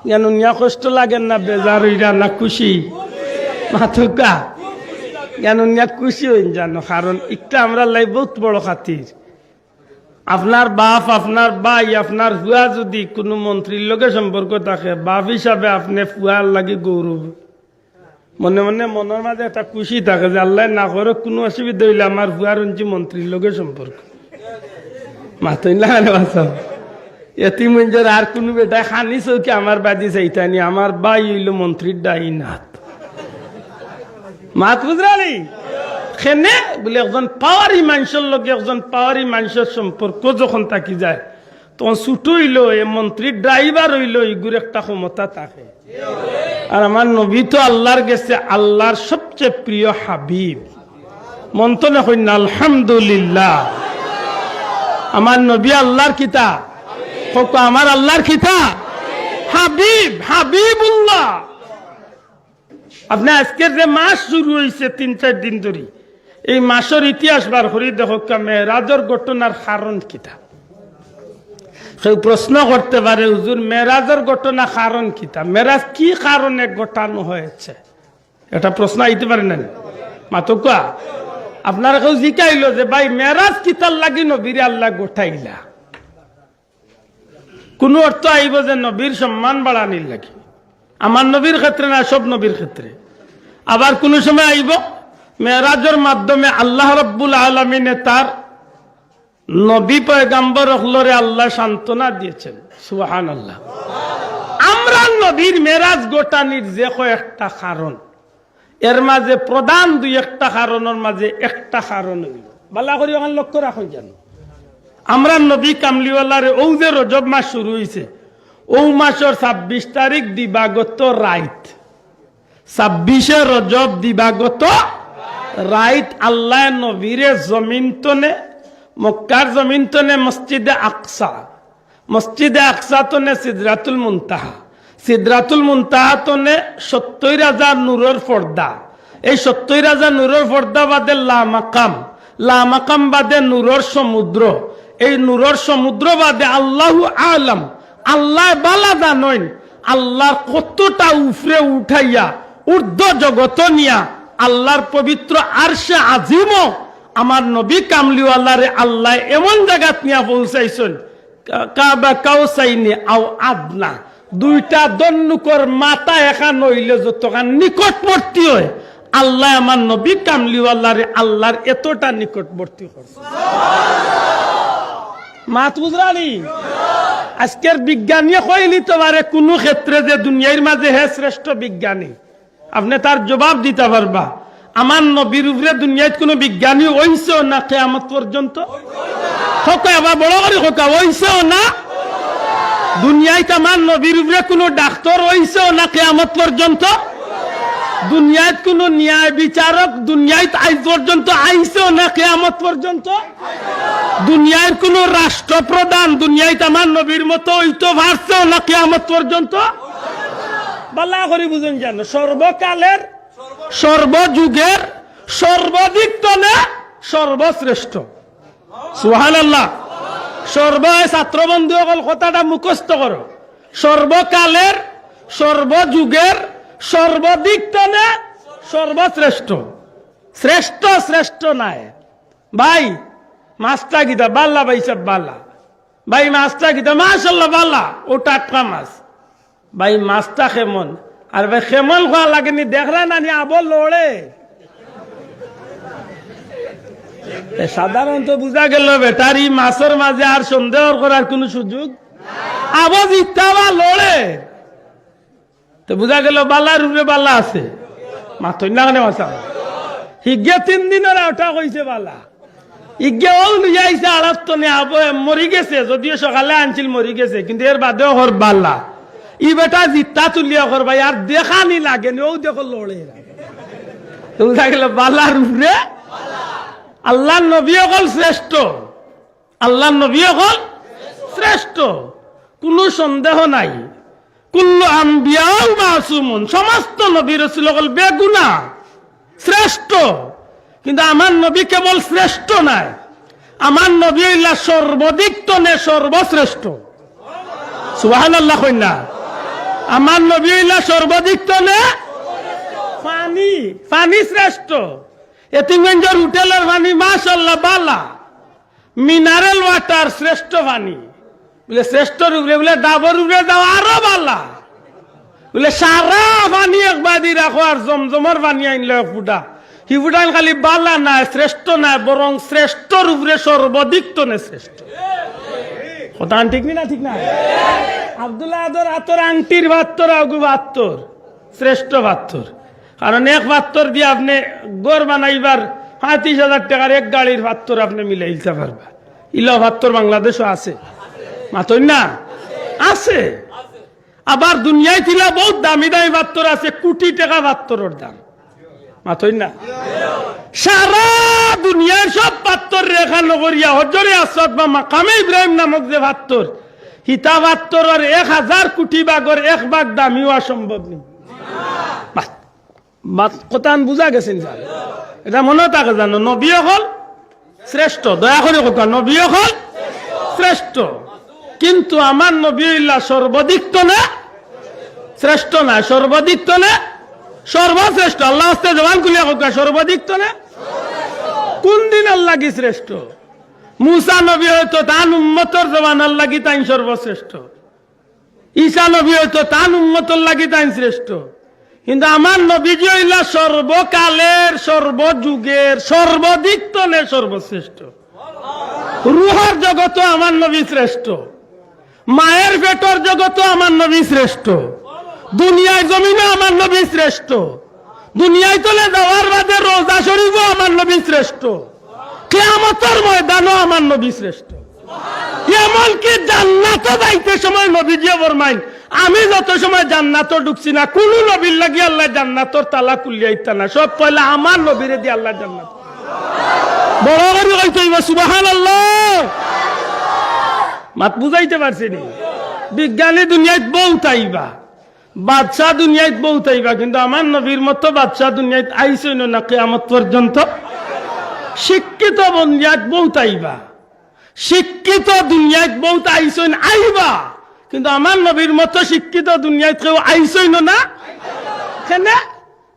ইয়ান হুনিয়া কষ্ট লাগের না, বেজার অইরা না খুশি? মাতউক্কা। ইয়ান হুনিয়া খুশি অইন জানো, কারণ ইকটা আমরার লাগি বউত বড় খাতির। আপনার বাপ, আপনার ভাই, আপনার ফুয়া যুদি কুনু মন্ত্রীর লগে সম্পর্ক থাকে, বাপ হিসাবে আপনে ফুয়ার লাগি গৌরব। মনে মনে মনর মাঝে একটা খুশি থাকে যে আল্লায় না করউক কুনু অসুবিধা অইলে আমার ফুয়ার হুনছি মন্ত্রীর লগে সম্পর্ক। মাতইন না কেনে বাঁচাও? এতিম মঞ্জর আর কুনু বেটায় খানি চউখে আমার বাদি চাইতা নি, আমার ভাই অইলো মন্ত্রীর ডাইন আত। মাত বুঝরানি? কেনে বুলে একজন পাওয়ারি মানষর লগে একজন পাওয়ারি মানষর সম্পর্ক যখন থাকি যায়, তখন ছুটো অইলো, এ মন্ত্রীর ড্রাইভার অইলো, ইগুর একটা ক্ষমতা থাকে। আর আমার নবী তো আল্লার গেছে আল্লার সবচে প্রিয় হাবিব। মন থনে কইন না, আলহামদুলিল্লাহ। আমার নবী আল্লার কিতা? কউক্কা, আমার আল্লার কিতা? হাবিব, হাবিবুল্লাহ। আপনে আইজকের যে মাস শুরু অইছে তিন চাইর দিন ধরি, এই মাসর ইতিহাস বার করি দেখউক্কা, মেরাজর ঘটনার কারণ কিতা? কেউ প্রশ্ন করতে পারে, "হুজুর, মেরাজর ঘটনা কারণ কিতা? মেরাজ কি কারণে ঘটানো হয়েছে?" একটা প্রশ্ন আইতে পারে না নি? মাতউক্কা, আপনারে কেউ জিকাইলো যে, "ভাই, মেরাজ কিতার লাগি নবীরে আল্লায় ঘটাইলা?" কুনু অর্থ আইবো যে নবীর সম্মান বাড়ানির লাগি, আমার নবীর ক্ষেত্রে না, সব নবীর ক্ষেত্রে। আবার কুনু সময় আইবো মেরাজর মাধ্যমে আল্লাহ রাব্বুল আলামিনে তার নবী পয়গাম্বর অকলরে আল্লায় সান্ত্বনা দিয়েছেন। সুবহানাল্লাহ। আমরার নবীর মেরাজ ঘটানির যে কয়েকটা কারণ, এর মাঝে প্রধান দুই একটা কারণর মাঝে একটা কারণ অইলো, ভালা করি অখান লক্ষ্য রাখইন জানো, আমরার নবী কামলিওয়ালারে অউ যে রজব মাস শুরু অইছে, অউ মাসর ছাব্বিশ তারিখ দিবাগত রাইত, ছাব্বিশে রজব দিবাগত রাইত আল্লায় নবীরে জমিন তনে, মক্কার জমিন তনে মসজিদে আকসা, মসজিদে আকসা তনে সিদরাতুল মুনতাহা, সিদরাতুল মুনতাহা তনে সত্তইর হাজার নূরর পর্দা, এই সত্তইর হাজার নূরর পর্দা বাদে লামাকাম, লামাকাম বাদে নূরর সমুদ্র, এই নূরর সমুদ্র বাদে আল্লাহু আলাম, আল্লায় ভালা জানইন, আল্লার কতটা উফরে উঠাইয়া ঊর্ধ্ব জগত নিয়া আল্লার পবিত্র আরশে আজিমো আমার নবী কামলিওয়ালারে আল্লায় এমন জাগাত নিয়া পৌঁছাইছইন, কা-, কাবা কাউসাইনি আও আদনা, দুইটা ধনুকর মাথা এখান অইলে যতখান নিকটবর্তী অয়, আল্লায় আমার নবী কামলিওয়ালারে আল্লার এতটা নিকটবর্তী করছে। মাত বুঝরানি? আইজকের বিজ্ঞানীয়ে কইলিতো পারে কুনু ক্ষেত্রে যে দুনিয়ার মাঝে হে শ্রেষ্ঠ বিজ্ঞানী, আপনে তার জবাব দিতা পারবা। আমার নবীর উপরে দুনিয়াত কুনু বিজ্ঞানী অইছেও না কিয়ামত পর্যন্ত। কউক্কা, আবার বড় করি কউক্কা, অইছেও না? দুনিয়াত আমার নবীর উপরে কুনু ডাক্তর অইছেও না কিয়ামত পর্যন্ত? দুনিয়াত কুনু ন্যায় বিচারক দুনিয়াত আইজ পর্যন্ত আইছেও না কিয়ামত পর্যন্ত? দুনিয়ার কুনু রাষ্ট্রপ্রধান দুনিয়াত আমার নবীর মতো অইতো পারছেও না কিয়ামত পর্যন্ত? ভালা করি বুঝইন জানো, সর্বকালের, সর্বযুগের, সর্বদিক তনে সর্বশ্রেষ্ঠ। সুবহানাল্লাহ। সর্ব, এ ছাত্র বন্ধু অকল কথাটা মুখস্থ করো। সর্বকালের, সর্বযুগের, সর্বদিক তনে সর্বশ্রেষ্ঠ। শ্রেষ্ঠ, শ্রেষ্ঠ নায়। ভাই, মাছটা কিতা? ভালা ভাইসাব, ভালা। ভাই, মাছটা কিতা? মাশাআল্লাহ, ভালা। অউ টাটকা মাছ। ভাই, মাছটা কেমন? আর ভাই, কেমন কওয়া লাগেনি, দেখরা না নি, আবো লড়ে। এ, সাধারণত বুঝা গেল বেটার ই মাছর মাঝে আর সন্দেহ করার কুনু সুযোগ। আবো জিত্তা বা লড়ে। তো বুঝা গেল বালার উপরে বালা আছে। মাতইন না কেনে মাছা? হিগে তিন দিনর আওটা কইছে বালা। ইগে অউ লইয়া আইছে আড়াত তনে, আবো এ মরি গেছে, যদিও সকালে আনছিল মরি গেছে, কিন্তু এর বাদেও কর বালা। ই বেটা জিত্তা তুলিয়া কর ভাই, আর দেখানি লাগেনি, অউ দেখো লড়ে এরা। তো বুঝা গেল বালার উপরে আল্লাহর নবী অকল শ্রেষ্ঠ, আল্লাহর নবী অকল শ্রেষ্ঠ, কুনু সন্দেহ নাই। কুল্লু আম্বিয়াউ মাসুমুন, সমস্ত নবী রসুল অকল বেগুনা, শ্রেষ্ঠ। কিন্তু আমার নবী কেবল শ্রেষ্ঠ নায়, আমার নবী অইলা সর্বদিক তনে সর্বশ্রেষ্ঠ। সুবহানাল্লাহ কইন না? আমার নবী অইলা সর্বদিক তনে পানি, পানি শ্রেষ্ঠ। এতিমগঞ্জর হোটেলর পানি মাশাআল্লাহ বালা, মিনারেল ওয়াটার শ্রেষ্ঠ পানি। বুলে শ্রেষ্ঠর উপরে, বুলে ডাবর উপরে যাও আরো বালা। বুলে সারা পানি এক বাদি রাখো আর জমজমর পানি আইনলো এক ফুটা। হি ফুটাইন খালি বালা নায়, শ্রেষ্ঠ নায়, বরং শ্রেষ্ঠর উপরে সর্বদিক তনে শ্রেষ্ঠ। কথা ঠিক নি না? ঠিক না? আব্দুল আদর আতর আংটির পাত্তর আগু পাত্তর, শ্রেষ্ঠ পাত্তর। কারণ এক পাত্তর দিয়া আপনে ঘর বানাইবার পঁয়ত্রিশ হাজার টেকার এক গাড়ির পাত্তর আপনে মিলাইলতা পারবা। ইলা পাত্তর বাংলাদেশো আছে, মাতইন না? আছে। আবার দুনিয়াইত ইলা বউত দামি দামি পাত্তর আছে, কুটি টেকা পাত্তরর দাম। মাতইন না? সারা দুনিয়ার সব পাত্তর রেখা নগরিয়া হজরে আসওয়াদ বা মাকামে ইব্রাহিম নামক যে পাত্তর, হিতা পাত্তরর এক হাজার কুটি ভাগর এক ভাগ দামি অওয়া সম্ভব নি। বাস, বাস, কথা আন বুঝা গেছে নি? ইটা মনো থাকে জানো, নবী অকল শ্রেষ্ঠ, দয়া করি কউক্কা, নবী অকল শ্রেষ্ঠ। কিন্তু আমার নবী অইলা সর্বদিক তনে শ্রেষ্ঠ নায়, সর্বদিক তনে সর্বশ্রেষ্ঠ। আল্লাহ আস্তে জবান খুলিয়া কউক্কা, সর্বদিক তনে। কুন দিনর লাগি শ্রেষ্ঠ? মুসা নবী অয়তো তান উম্মতর জমানার লাগি তাইন সর্বশ্রেষ্ঠ, ঈসা নবী অয়তো তান উম্মতর লাগি তাইন শ্রেষ্ঠ, কিন্তু আমার নবীজি অইলা সর্বকালের, সর্বযুগের, সর্বদিক তনে সর্বশ্রেষ্ঠ। রুহর জগতো আমার নবী শ্রেষ্ঠ, মায়ের পেটর জগতো আমার নবী শ্রেষ্ঠ, দুনিয়ার জমিনো আমার নবী শ্রেষ্ঠ, দুনিয়ার তনে যাওয়ার বাদে রওজা শরীফো আমার নবী শ্রেষ্ঠ, কিয়ামতর ময়দানো আমার নবী শ্রেষ্ঠ। এমনকি জান্নাতো যাইতে সময় নবীজিয়ে ফরমাইন, আমি যত সময় জান্নাতো ঢুকছি না, কুনু নবীর লাগি আল্লায় জান্নাতর তালা খুলিয়া দিতা না, সব পয়লা আমার নবীরে দি আল্লায় জান্নাত। বড় করি কইতে অইবো, সুবহানাল্লাহ। মাত বুঝাইতে পারছি নি? বিজ্ঞানী দুনিয়াত বউত আইবা, বাদশা দুনিয়াত বউত আইবা, কিন্তু আমার নবীর মতো বাদশা দুনিয়াত আইছইন না কিয়ামত পর্যন্ত। শিক্ষিত দুনিয়াত বউত আইবা, শিক্ষিত দুনিয়াত বউত আইছইন, আইবা, কিন্তু আমার নবীর মতো শিক্ষিত দুনিয়াত কেউ আইছইন না। কেনে?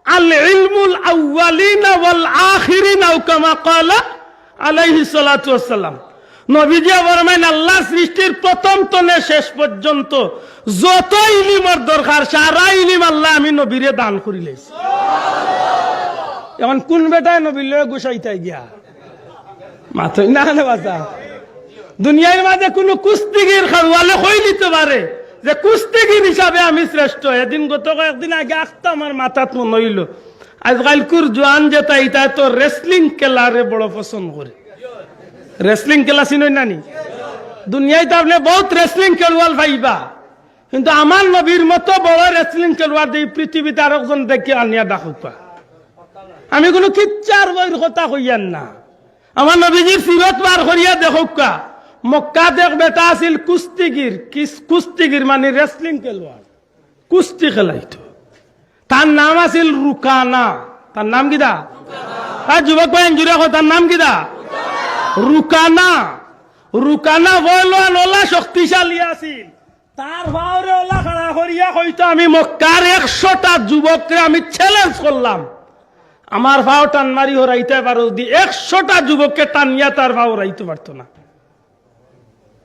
আল ইলমুল আউয়ালিনা ওয়াল আখিরিন, আও কামা ক্বালা আলাইহিস সালাতু ওয়াস সালাম। নবীজিয়ে ফরমাইন, আল্লাহর সৃষ্টির প্রথম তনে শেষ পর্যন্ত যত ইলিমর দরকার, সারা ইলিম আল্লায় আমি নবীরে দান করিলাইছি। এখন কুন বেটায় নবীর লগে গুছাইতায় গিয়া? মাতইন না কেনে বাছা? দুনিয়ার মাঝে কুনু কুস্তিগির খেলোয়াড়ে কইলিতো পারে যে কুস্তিগির হিসাবে আমি শ্রেষ্ঠ। এদিন গত কয়েকদিন আগে আখতা আমার মাথাত মনো অইলো, আইজকাইলকুর জোয়ান যেতা, ইতায় তো wrestling খেলারে বড় পছন্দ করে। Wrestling খেলা চিনইন না নি? দুনিয়াত আপনে বউত wrestling খেলোয়াড় পাইবা, কিন্তু আমার নবীর মতো বড় wrestling খেলোয়াড় যে ই পৃথিবীত আরকজন দেখি আনিয়া দেখাউক্কা। আমি কুনু কিচ্ছার বইর কথা কইয়ার না, আমার নবীজির সিরত বার করিয়া দেখউক্কা। মক্কাত এক বেটা আছিল কুস্তিগির, কিস-, কুস্তিগির মানি wrestling খেলোয়াড়, কুস্তি খেলাইতো। তার নাম আছিল রুকানা। তার নাম কিতা? আর যুবক ভাই, জুরে কও, তার নাম কিতা? রুকানা। রুকানা পয়লওয়ান অলা শক্তিশালী আছিল। তার পাওরে অলা খাড়া করিয়া কইতো, আমি মক্কার একশোটা যুবকরে আমি challenge করলাম, আমার পাও টান মারি হরাইতায় পারো যুদি। একশোটা যুবককে টানিয়া তার পাও হরাইতো পারতো না।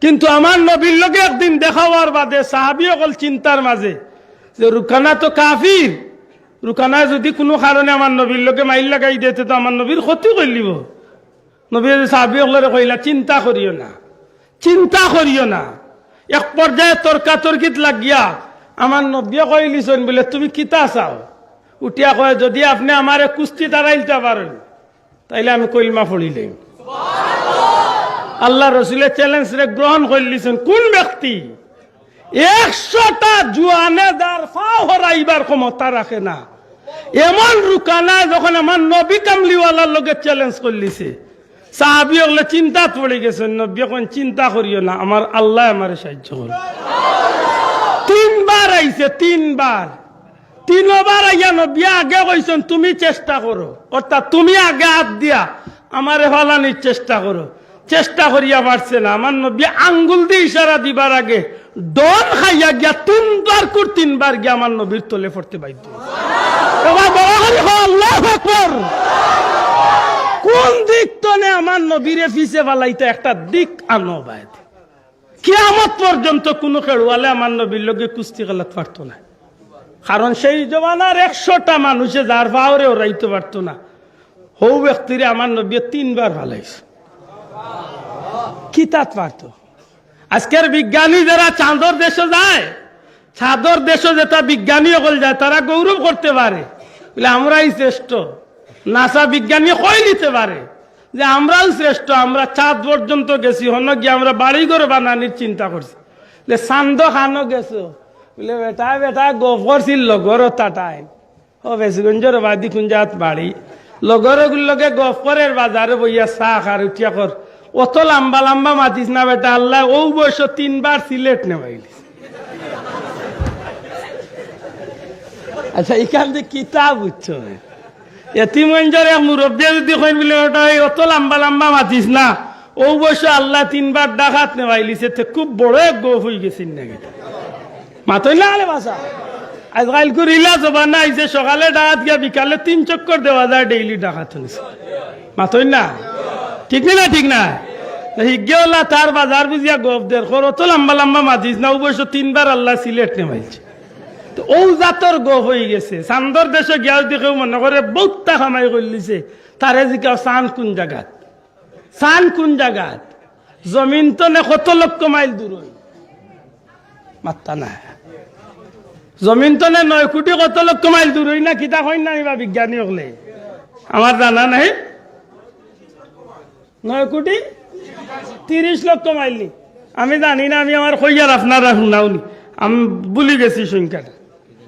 কিন্তু আমার নবীর লগে একদিন দেখা অওয়ার বাদে সাহাবী অকল চিন্তার মাঝে, যে রুকানা তো কাফির, রুকানায় যুদি কুনু কারণে আমার নবীর লগে মাইল লাগাই দেয়, তে তো আমার নবীর ক্ষতি করিলিবো। নবীয়ে সাহাবী অকলরে কইলা, "চিন্তা করিও না, চিন্তা করিও না।" এক পর্যায়ে তর্কাতর্কিত লাগিয়া আমার নবীয়ে কইলিছইন বুলে, "তুমি কিতা চাও?" উঠিয়া কয়, "যুদি আপনে আমারে কুস্তিত হারাইলতা পারইন, তাইলে আমি কলমা পড়িলাইমু।" আল্লার রসুলে challenge রে গ্রহণ করিলিছইন। কুন ব্যক্তি? একশোটা জুয়ানে যার পাও হরাইবার ক্ষমতা রাখে না। এমন রুকানায় যখন আমার নবী কামলিওয়ালার লগে challenge করিলিছে, সাহাবী অকলে চিন্তাত পড়ি গেছইন। নবীয়ে কইন, "চিন্তা করিও না, আমার আল্লায় আমারে সাহায্য করইন।" তিনবার আইছে, তিনবার। তিনবার আইয়া নবীয়ে আগে কইছইন, "তুমি চেষ্টা করো", অর্থাৎ তুমি আগে আত দিয়া আমারে ফালানির চেষ্টা করো। চেষ্টা করিয়া পারছে না। আমার নবীয়ে আঙ্গুল দি ইশারা দিবার আগে ডন খাইয়া গিয়া তিনবার কুর তিনবার গিয়া আমার নবীর তলে পড়তে বাধ্য অইছে। এবার বড় করি কও, "আল্লাহু আকবার।" কুন দিক তনে আমার নবীরে পিছে ফালাইতা একটা দিক আনো বায়দি। কিয়ামত পর্যন্ত কুনু খেলোয়াড়ে আমার নবীর লগে কুস্তি খেলাত পারতো না, কারণ সেই জমানার একশোটা মানুষে যার পাওরে হরাইতো পারতো না। হউ ব্যক্তিরে আমার নবীয়ে তিনবার ফালাইছে। কিতাত পারতো? আজকের বিজ্ঞানী যারা চাঁদর দেশো যায়, চাঁদর দেশো যেতা বিজ্ঞানী অকল যায়, তারা গৌরব করতে পারে, বুলে, "আমরাই শ্রেষ্ঠ।" নাসা বিজ্ঞানী কইলিতে পারে যে, "আমরাও শ্রেষ্ঠ, আমরা চাঁদ পর্যন্ত গেছি, হনো গিয়া আমরা বাড়িঘর বানানির চিন্তা করছি।" বুলে, "চান্দো খানো গেছো?" বুলে, "বেটা, বেটা, গফ করছিল লগর অতা টাইম।" ও বেসগঞ্জর বাদি কুন জাগাত বাড়ি। লগর অগুর লগে গফ করের বাজারো বইয়া চা খার, উঠিয়া কর, "অত লাম্বা লাম্বা মাতিস না বেটা, আল্লায় অউ বয়সো তিনবার সিলেট নেওয়াইলিছে।" আচ্ছা, ইখান থাকি কিতা বুঝছো? এতিমগঞ্জর এক মুরব্বিয়ে যুদি কইন বুলে, "বেটা, এই অত লাম্বা লাম্বা মাতিস না, অউ বয়সো আল্লায় তিনবার ঢাকাত নেওয়াইলিছে", তে খুব বড় এক গফ অইগেছে নাকি? মাতইন না আলে বাসা। আইজকাইলকু রিলা জমানা আইছে, সকালে ঢাকাত গিয়া বিকালে তিন চক্কর দেওয়া যায় daily ঢাকাত হুনছি। মাতইন না? ঠিক নি না? ঠিক না? হিগে অলা তার বাজার বুঝিয়া গফ দের, কর অত লাম্বা লাম্বা মাতিস না, অউ বয়সো তিনবার আল্লায় সিলেট নেওয়াইছে। তো অউ জাতর গফ অইগেছে। চান্দর দেশো গিয়া যুদি কেউ মনে করে বউততা কামাই করিলিছে, তারে জিকাও চান কুন জাগাত? চান কুন জাগাত? জমিন তনে কত লক্ষ মাইল দূরই? মাত্তা নাই। জমিন তনে নয় কুটি কত লক্ষ মাইল দূরই না কিতা কইন না ইবা বিজ্ঞানী অকলে? আমার জানা নাই। নয় কুটি তিরিশ লক্ষ মাইল নি? আমি জানি না, আমি আমার কইয়ার আপনারা হুনাও নি। আমি ভুলি গেছি সংখ্যাটা।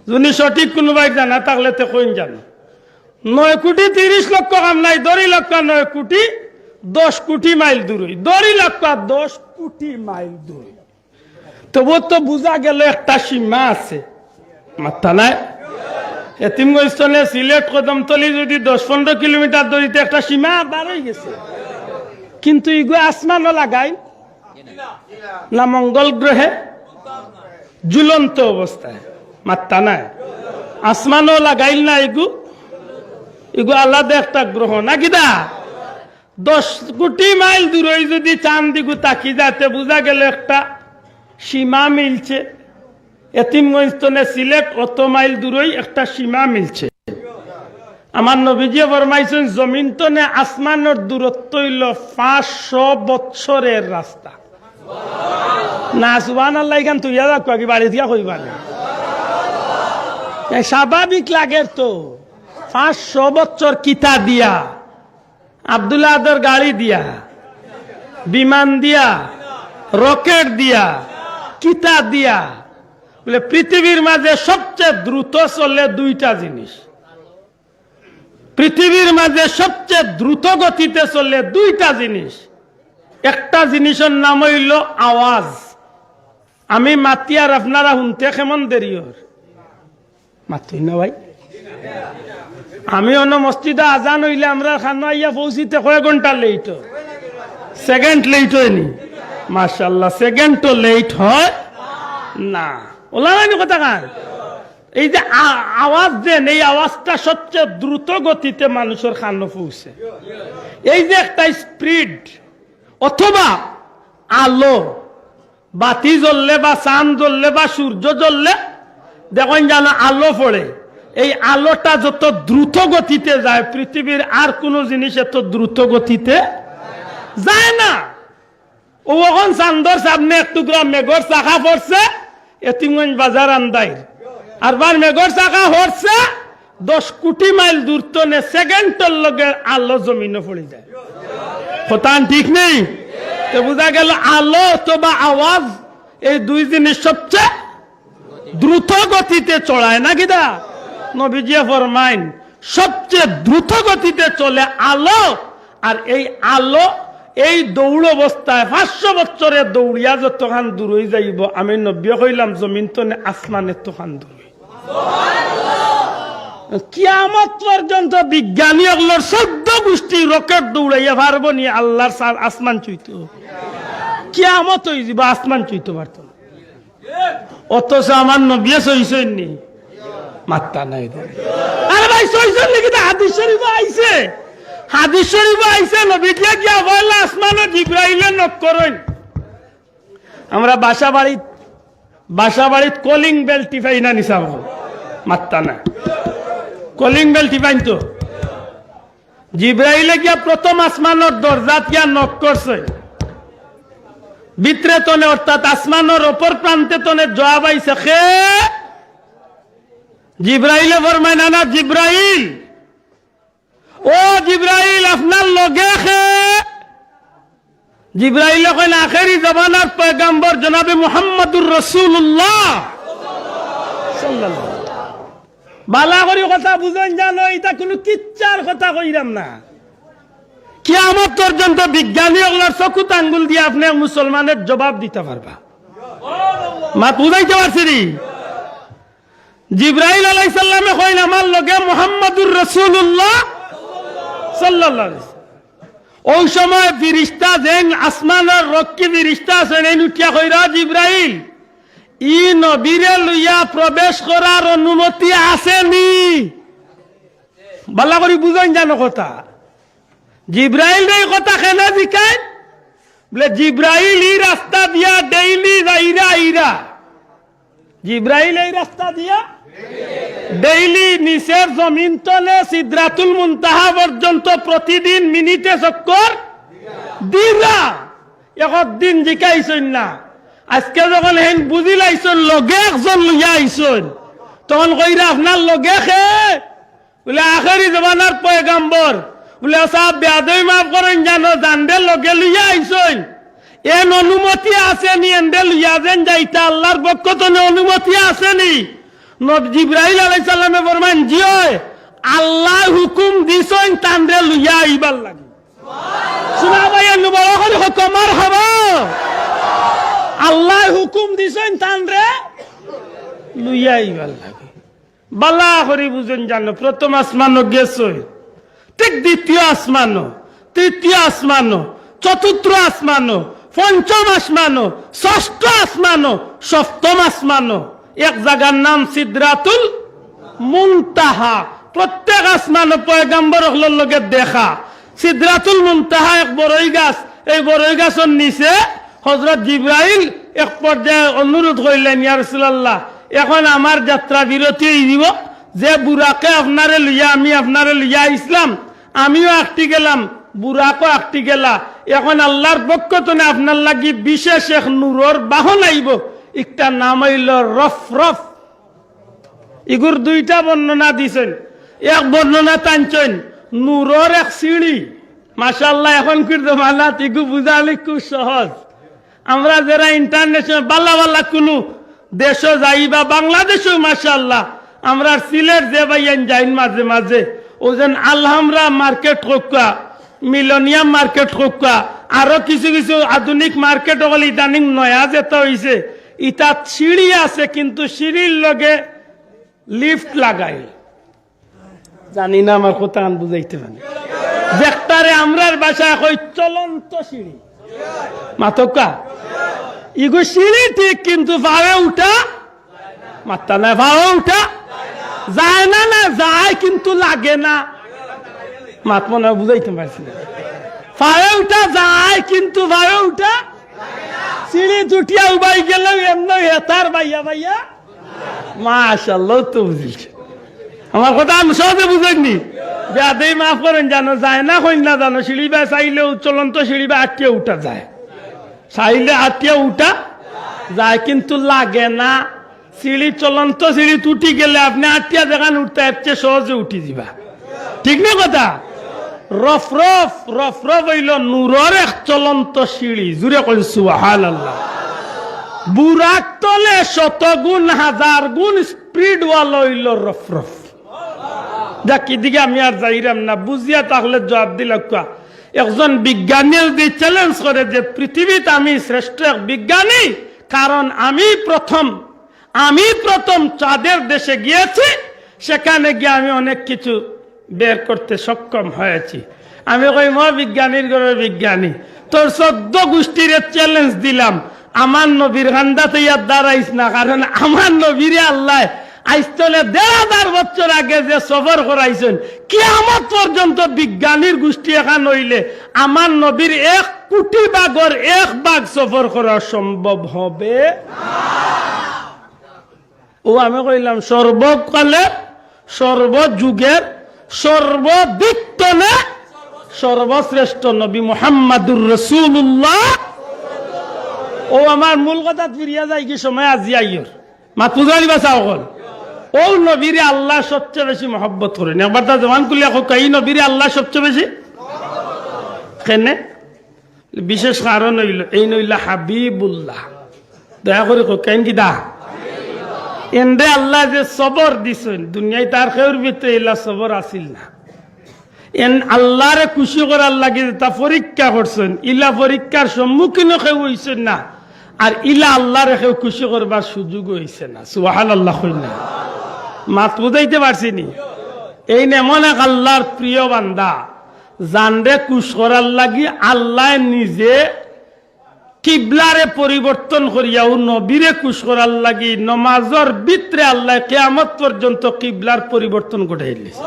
যুদি সঠিক কুনু ভাই জানা থাকলে তে কইন জানো। নয় কুটি তিরিশ লক্ষ কাম নাই, ধরি লক্ষ নয় কুটি দশ কুটি মাইল দূরই, ধরি লক্ষ দশ কুটি মাইল দূরই। তবু তো বুঝা গেল একটা সীমা আছে। মাত্তা নাই? এতিমগঞ্জ তনে সিলেট কদমতলি যুদি দশ পনরো কিলোমিটার ধরিতে একটা সীমা বার অইগেছে, কিন্তু ইগু আসমানো লাগাইল না মঙ্গল গ্রহে ঝুলন্ত অবস্থায়। মাত্তা নাই? আসমানো লাগাইল না ইগু, ইগু আলাদা একটা গ্রহ না কিতা? দশ কুটি মাইল দূরই যুদি চান্দ ইগু তাকি যাতে বুঝা গেল একটা সীমা মিলছে। এতিমগঞ্জ তনে সিলেট অত মাইল দূরই একটা সীমা মিলছে। আমার নবীজিয়ে ফরমাইছইন, জমিন তনে আসমানর দূরত্ব অইলো পাঁচশো বৎসরের রাস্তা। না, সুবহানাল্লাহ, ইখান তুইয়া যাও, আগে বাড়ি দিয়া কইবা না। এ স্বাভাবিক লাগের তো, পাঁচশো বৎসর কিতা দিয়া? আব্দুল আদর গাড়ি দিয়া, বিমান দিয়া, রকেট দিয়া, কিতা দিয়া? বুলে, পৃথিবীর মাঝে সবচেয়ে দ্রুত চলে দুইটা জিনিস। পৃথিবীর মাঝে সবচেয়ে দ্রুত গতিতে চলে দুইটা জিনিস। একটা জিনিসর নাম অইলো আওয়াজ। আমি মাতিয়ার আপনারা হুনতে কেমন দেরি অর? মাতইন না ভাই। আমি অনো মসজিদো আজান অইলে আমরার কানো আইয়া পৌঁছিতে কয় ঘন্টা late অর? Second late অয়নি? মাশাআল্লাহ, second তো late হয় না। অলা নানি কথাখান? এই যে আ-, আওয়াজ দেন, এই আওয়াজটা সবচেয়ে দ্রুত গতিতে মানুষর কানো পৌঁছে। এই যে একটা speed, অথবা আলো, বাতি জ্বললে বা চান জ্বললে বা সূর্য জ্বললে, দেখইন জানো, আলো পড়ে, এই আলোটা যত দ্রুত গতিতে যায়, পৃথিবীর আর কোনো জিনিস এত দ্রুত গতিতে যায় না। ও অখন চান্দর সামনে এক টুকরা মেঘর চাকা পড়ছে, এতিমগঞ্জ বাজার আন্দাইর। আর বার মেঘর চাকা পড়ছে, দশ কোটি মাইল দূর তনে সেকেন্ডর লগে আলো জমিনো পড়ি যায়। কথা ঠিক নি? তে বুঝা গেল আলো অথবা আওয়াজ, এই দুই জিনিস সবচেয়ে দ্রুত গতিতে চলায় না কিতা? নবীজিয়ে ফরমাইন, সবচেয়ে দ্রুত গতিতে চলে আলো। আর এই আলো, এই দৌড় অবস্থায় পাঁচশো বছরে দৌড়িয়া যতখান দূর অই যাইব, আমি নবীয়ে কইলাম, জমিন তনে আসমান এতখান দূর অই। কিয়ামত পর্যন্ত বিজ্ঞানী অকলর চৌদ্দ গোষ্ঠী রকেট দৌড়াইয়া পারবো নি আল্লাহর সার আসমান চুইতো? কিয়ামত অই যিব, আসমান চুইতো পারতো না। অথচ আমার নবীয়ে চইছইন নি? মাত্তা নাই দে। আরে ভাই, চইছইন নি কিতা? হাদিস শরীফো আইছে, হাদিস শরীফো আইছে, নবীজিয়ে গিয়া পয়লা আসমানো জিব্রাইলে knock করইন। আমরা বাসা বাড়িত, বাসা বাড়িত calling bell টিপাই না নি সাব? মাত্তা না। Calling bell টিপাইন তো। জিব্রাইলে গিয়া প্রথম আসমানর দরজাত গিয়া knock করছে। ভিতরে তনে অর্থাৎ আসমানর অপর প্রান্তে তনে জবাব আইছে, "কে?" জিব্রাইলে ফরমাইন, "আনা জিব্রাইল।" "ও জিব্রাইল, আপনার লগে কে?" জিব্রাইলে কইন, "আখেরি জমানার পয়গাম্বর জনাবে মুহাম্মাদুর রাসূলুল্লাহ সাল্লাল্লাহু আলাইহি ওয়াসাল্লাম।" বালা করি কথা বুঝইন জানো, ইটা কুনু কিচ্ছার কথা কইরাম না। কিয়ামত পর্যন্ত বিজ্ঞানী অকলর চকুত আঙ্গুল দিয়া আপনে মুসলমানের জবাব দিতা পারবা। মাত বুঝাইতে পারছি নি? জিব্রাইল আলাইহিস সালামে কইন, "আমার লগে মুহাম্মাদুর রাসূলুল্লাহ সাল্লাল্লাহু আলাইহি ওয়াসাল্লাম।" অউ সময় ফিরিস্তা যেইন আসমানর রক্ষী ফিরিস্তা আছইন, এইন উঠিয়া কইরা, "জিব্রাইল, ই নবীরে লইয়া প্রবেশ করার অনুমতি আছে নি?" বালা করি বুঝইন জানো কথা। জিব্রাইলরে ই কথা কেনে জিকাইন? বুলে, "জিব্রাইল ই রাস্তা দিয়া daily যাইরা আইরা।" জিব্রাইল এই রাস্তা দিয়া daily নিচের জমিন তনে সিদরাতুল মুনতাহা পর্যন্ত প্রতিদিন মিনিটে চক্কর দিরা। একদিন জিকাইছইন না। আজকে যখন হেইন বুঝিলাইছইন, লগে একজন লইয়া আইছইন, তখন কইরা, "আপনার লগে কে?" বুলে, "আখেরি জমানার পয়গাম্বর।" বুলে, "ও সাব, বেয়াদবি মাফ করইন জানো, যানরে লগে লইয়া আইছইন, এন অনুমতি আছে নি, এনরে লইয়া যেন যাইতা, আল্লাহর পক্ষ তনে অনুমতি আছে নি?" নব-, জিব্রাইল আলাইহিস সালামে ফরমাইন, "জি অয়, আল্লায় হুকুম দিছইন তানরে লইয়া আইবার লাগি।" সুবহানাল্লাহ, বড় করি কউক্কা, মারহাবা। আল্লায় হুকুম দিছইন তানরে লইয়া আইবার লাগি। বালা করি বুঝইন জানো, প্রথম আসমানো গেছইন, ঠিক দ্বিতীয় আসমানো, তৃতীয় আসমানো, চতুর্থ আসমানো, পঞ্চম আসমানো, ষষ্ঠ আসমানো, সপ্তম আসমানো, এক জাগার নাম সিদরাতুল মুনতাহা। প্রত্যেক আসমানো পয়গাম্বর অকলর লগে দেখা। সিদরাতুল মুনতাহা এক বড়ই গাছ, এই বড়ই গাছর নিচে হযরত জিব্রাইল এক পর্যায়ে অনুরোধ করিলেন, "ইয়া রাসূলুল্লাহ, এখন আমার যাত্রা বিরতি অই যিবো, যে বুরাকে আপনারে লইয়া, আমি আপনারে লইয়া আইছলাম, আমিও আটকি গেলাম, বুরাকও আটকি গেলা। এখন আল্লাহর পক্ষ তনে আপনার লাগি বিশেষ এক নূরর বাহন আইবো, ইকটার নাম অইলো রফরফ।" ইগুর দুইটা বর্ণনা দিছইন। এক বর্ণনা টানছইন, নূরর এক সিঁড়ি। মাশাআল্লাহ, এখনকুর জমানাত ইগু বুঝানি খুব সহজ। আমরা যেরা international বালা বালা কুনু দেশো যাই বা বাংলাদেশো, মাশাআল্লাহ, আমরার সিলেট যে ভাইয়াইন যাইন মাঝে মাঝে, অউ যেন আলহামরা মার্কেট কউক্কা, মিলেনিয়াম মার্কেট কউক্কা, আরো কিছু কিছু আধুনিক মার্কেট অকল ইদানিং নয়া যেতা অইছে, ইতাত সিঁড়ি আছে, কিন্তু সিঁড়ির লগে লিফট লাগাইল। জানি না আমার কথাখান বুঝাইতে পারি। যেকটারে আমরার ভাষায় কই চলন্ত সিঁড়ি। মাতউক্কা। ইগু সিঁড়ি ঠিক, কিন্তু পাওয়ে উঠা মাত্তা নাই, পাওয়ে উঠা যায় না, না যায় কিন্তু লাগে না। মাত মনে অয় বুঝাইতে পারছি না। পাওয়ে উঠা যায় কিন্তু পাওয়ে উঠা, সিঁড়িত উঠিয়া উবাই গেলেও এমনে হেতার বাইয়া বাইয়া। মাশাআল্লাহ, তো বুঝিলছে। আমার কথা আমি সহজে বুঝইন নি? বেয়াদবি মাফ করইন, জানো যায় না, কইন না জানো, সিঁড়ি বায় চাইলেও চলন্ত সিঁড়ি বায় আটিয়া উঠা যায়, চাইলে আটিয়া উঠা যায়, কিন্তু লাগে না। সিঁড়ি, চলন্ত সিঁড়িত উঠি গেলে আপনে আটিয়া যেখান উঠতা, এর চেয়ে সহজে উঠি যিবা। ঠিক না কথা? রফরফ, রফরফ অইলো নূরর এক চলন্ত সিঁড়ি। জুরে কইন সুবহানাল্লাহ। বুরাক তলে শতগুণ হাজার গুণ speed ওয়ালা অইলো রফরফ। যাক, ইদিকে আমি আর যাইরাম না, বুঝিয়া থাকলে জুয়াব দিলাউক্কা। একজন বিজ্ঞানীয়ে যদি challenge করে যে পৃথিবীত আমি শ্রেষ্ঠ এক বিজ্ঞানী, কারণ আমি প্রথম আমি প্রথম চাঁদের দেশে গিয়েছি, সেখানে গিয়া আমি অনেক কিছু বের করতে সক্ষম হয়েছি। আমি কইমু, "ও বিজ্ঞানীর ঘরর বিজ্ঞানী, তোর চৌদ্দ গুষ্টিরে challenge দিলাম, আমার নবীর কান্দাত আইয়া দাঁড়াইস না, কারণ আমার নবীরে আল্লায় আইজ তলে দেড় হাজার বছর আগে যে সফর করাইছইন, কিয়ামত পর্যন্ত বিজ্ঞানীর গুষ্টি এখান অইলে আমার নবীর এক কোটি ভাগর এক ভাগ সফর করা সম্ভব হবে।" ও আমি কইলাম, সর্বকালের, সর্বযুগের, সর্বদিক তনে সর্বশ্রেষ্ঠ নবী মুহাম্মাদুর রাসূলুল্লাহ। ও আমার মূল কথাত ফিরিয়া যাইগি, সময় আজি আইয়র। মাত বুঝানি বাসা অকল। ও নবীরে আল্লায় সবচেয়ে বেশি মহব্বত করইন। একবার তা জবান খুলিয়া কউক্কা, এই নবীরে আল্লায় সবচেয়ে বেশি। কেনে? বিশেষ কারণ অইলো, এইন অইলা হাবিবুল্লাহ। দয়া করি কউক্কা, এইন কিতা? এনরে আল্লায় যে সবর দিছইন, দুনিয়াত আর কেউর ভিতরে ইলা সবর আছিল না। এইন আল্লারে খুশি করার লাগি যেতা পরীক্ষা করছইন, ইলা পরীক্ষার সম্মুখীনও কেউ অইছইন না, আর ইলা আল্লারে কেউ খুশি করবার সুযোগও অইছে না। সুবহানাল্লাহ কইন না। মাত বুঝাইতে পারছি নি? এইন এমন এক আল্লার প্রিয় বান্দা, যানরে খুশ করার লাগি আল্লায় নিজে কিবলারে পরিবর্তন করিয়া ও নবীরে খুশ করার লাগি নমাজর ভিতরে আল্লায় কিয়ামত পর্যন্ত কিবলার পরিবর্তন ঘটাইলিছে।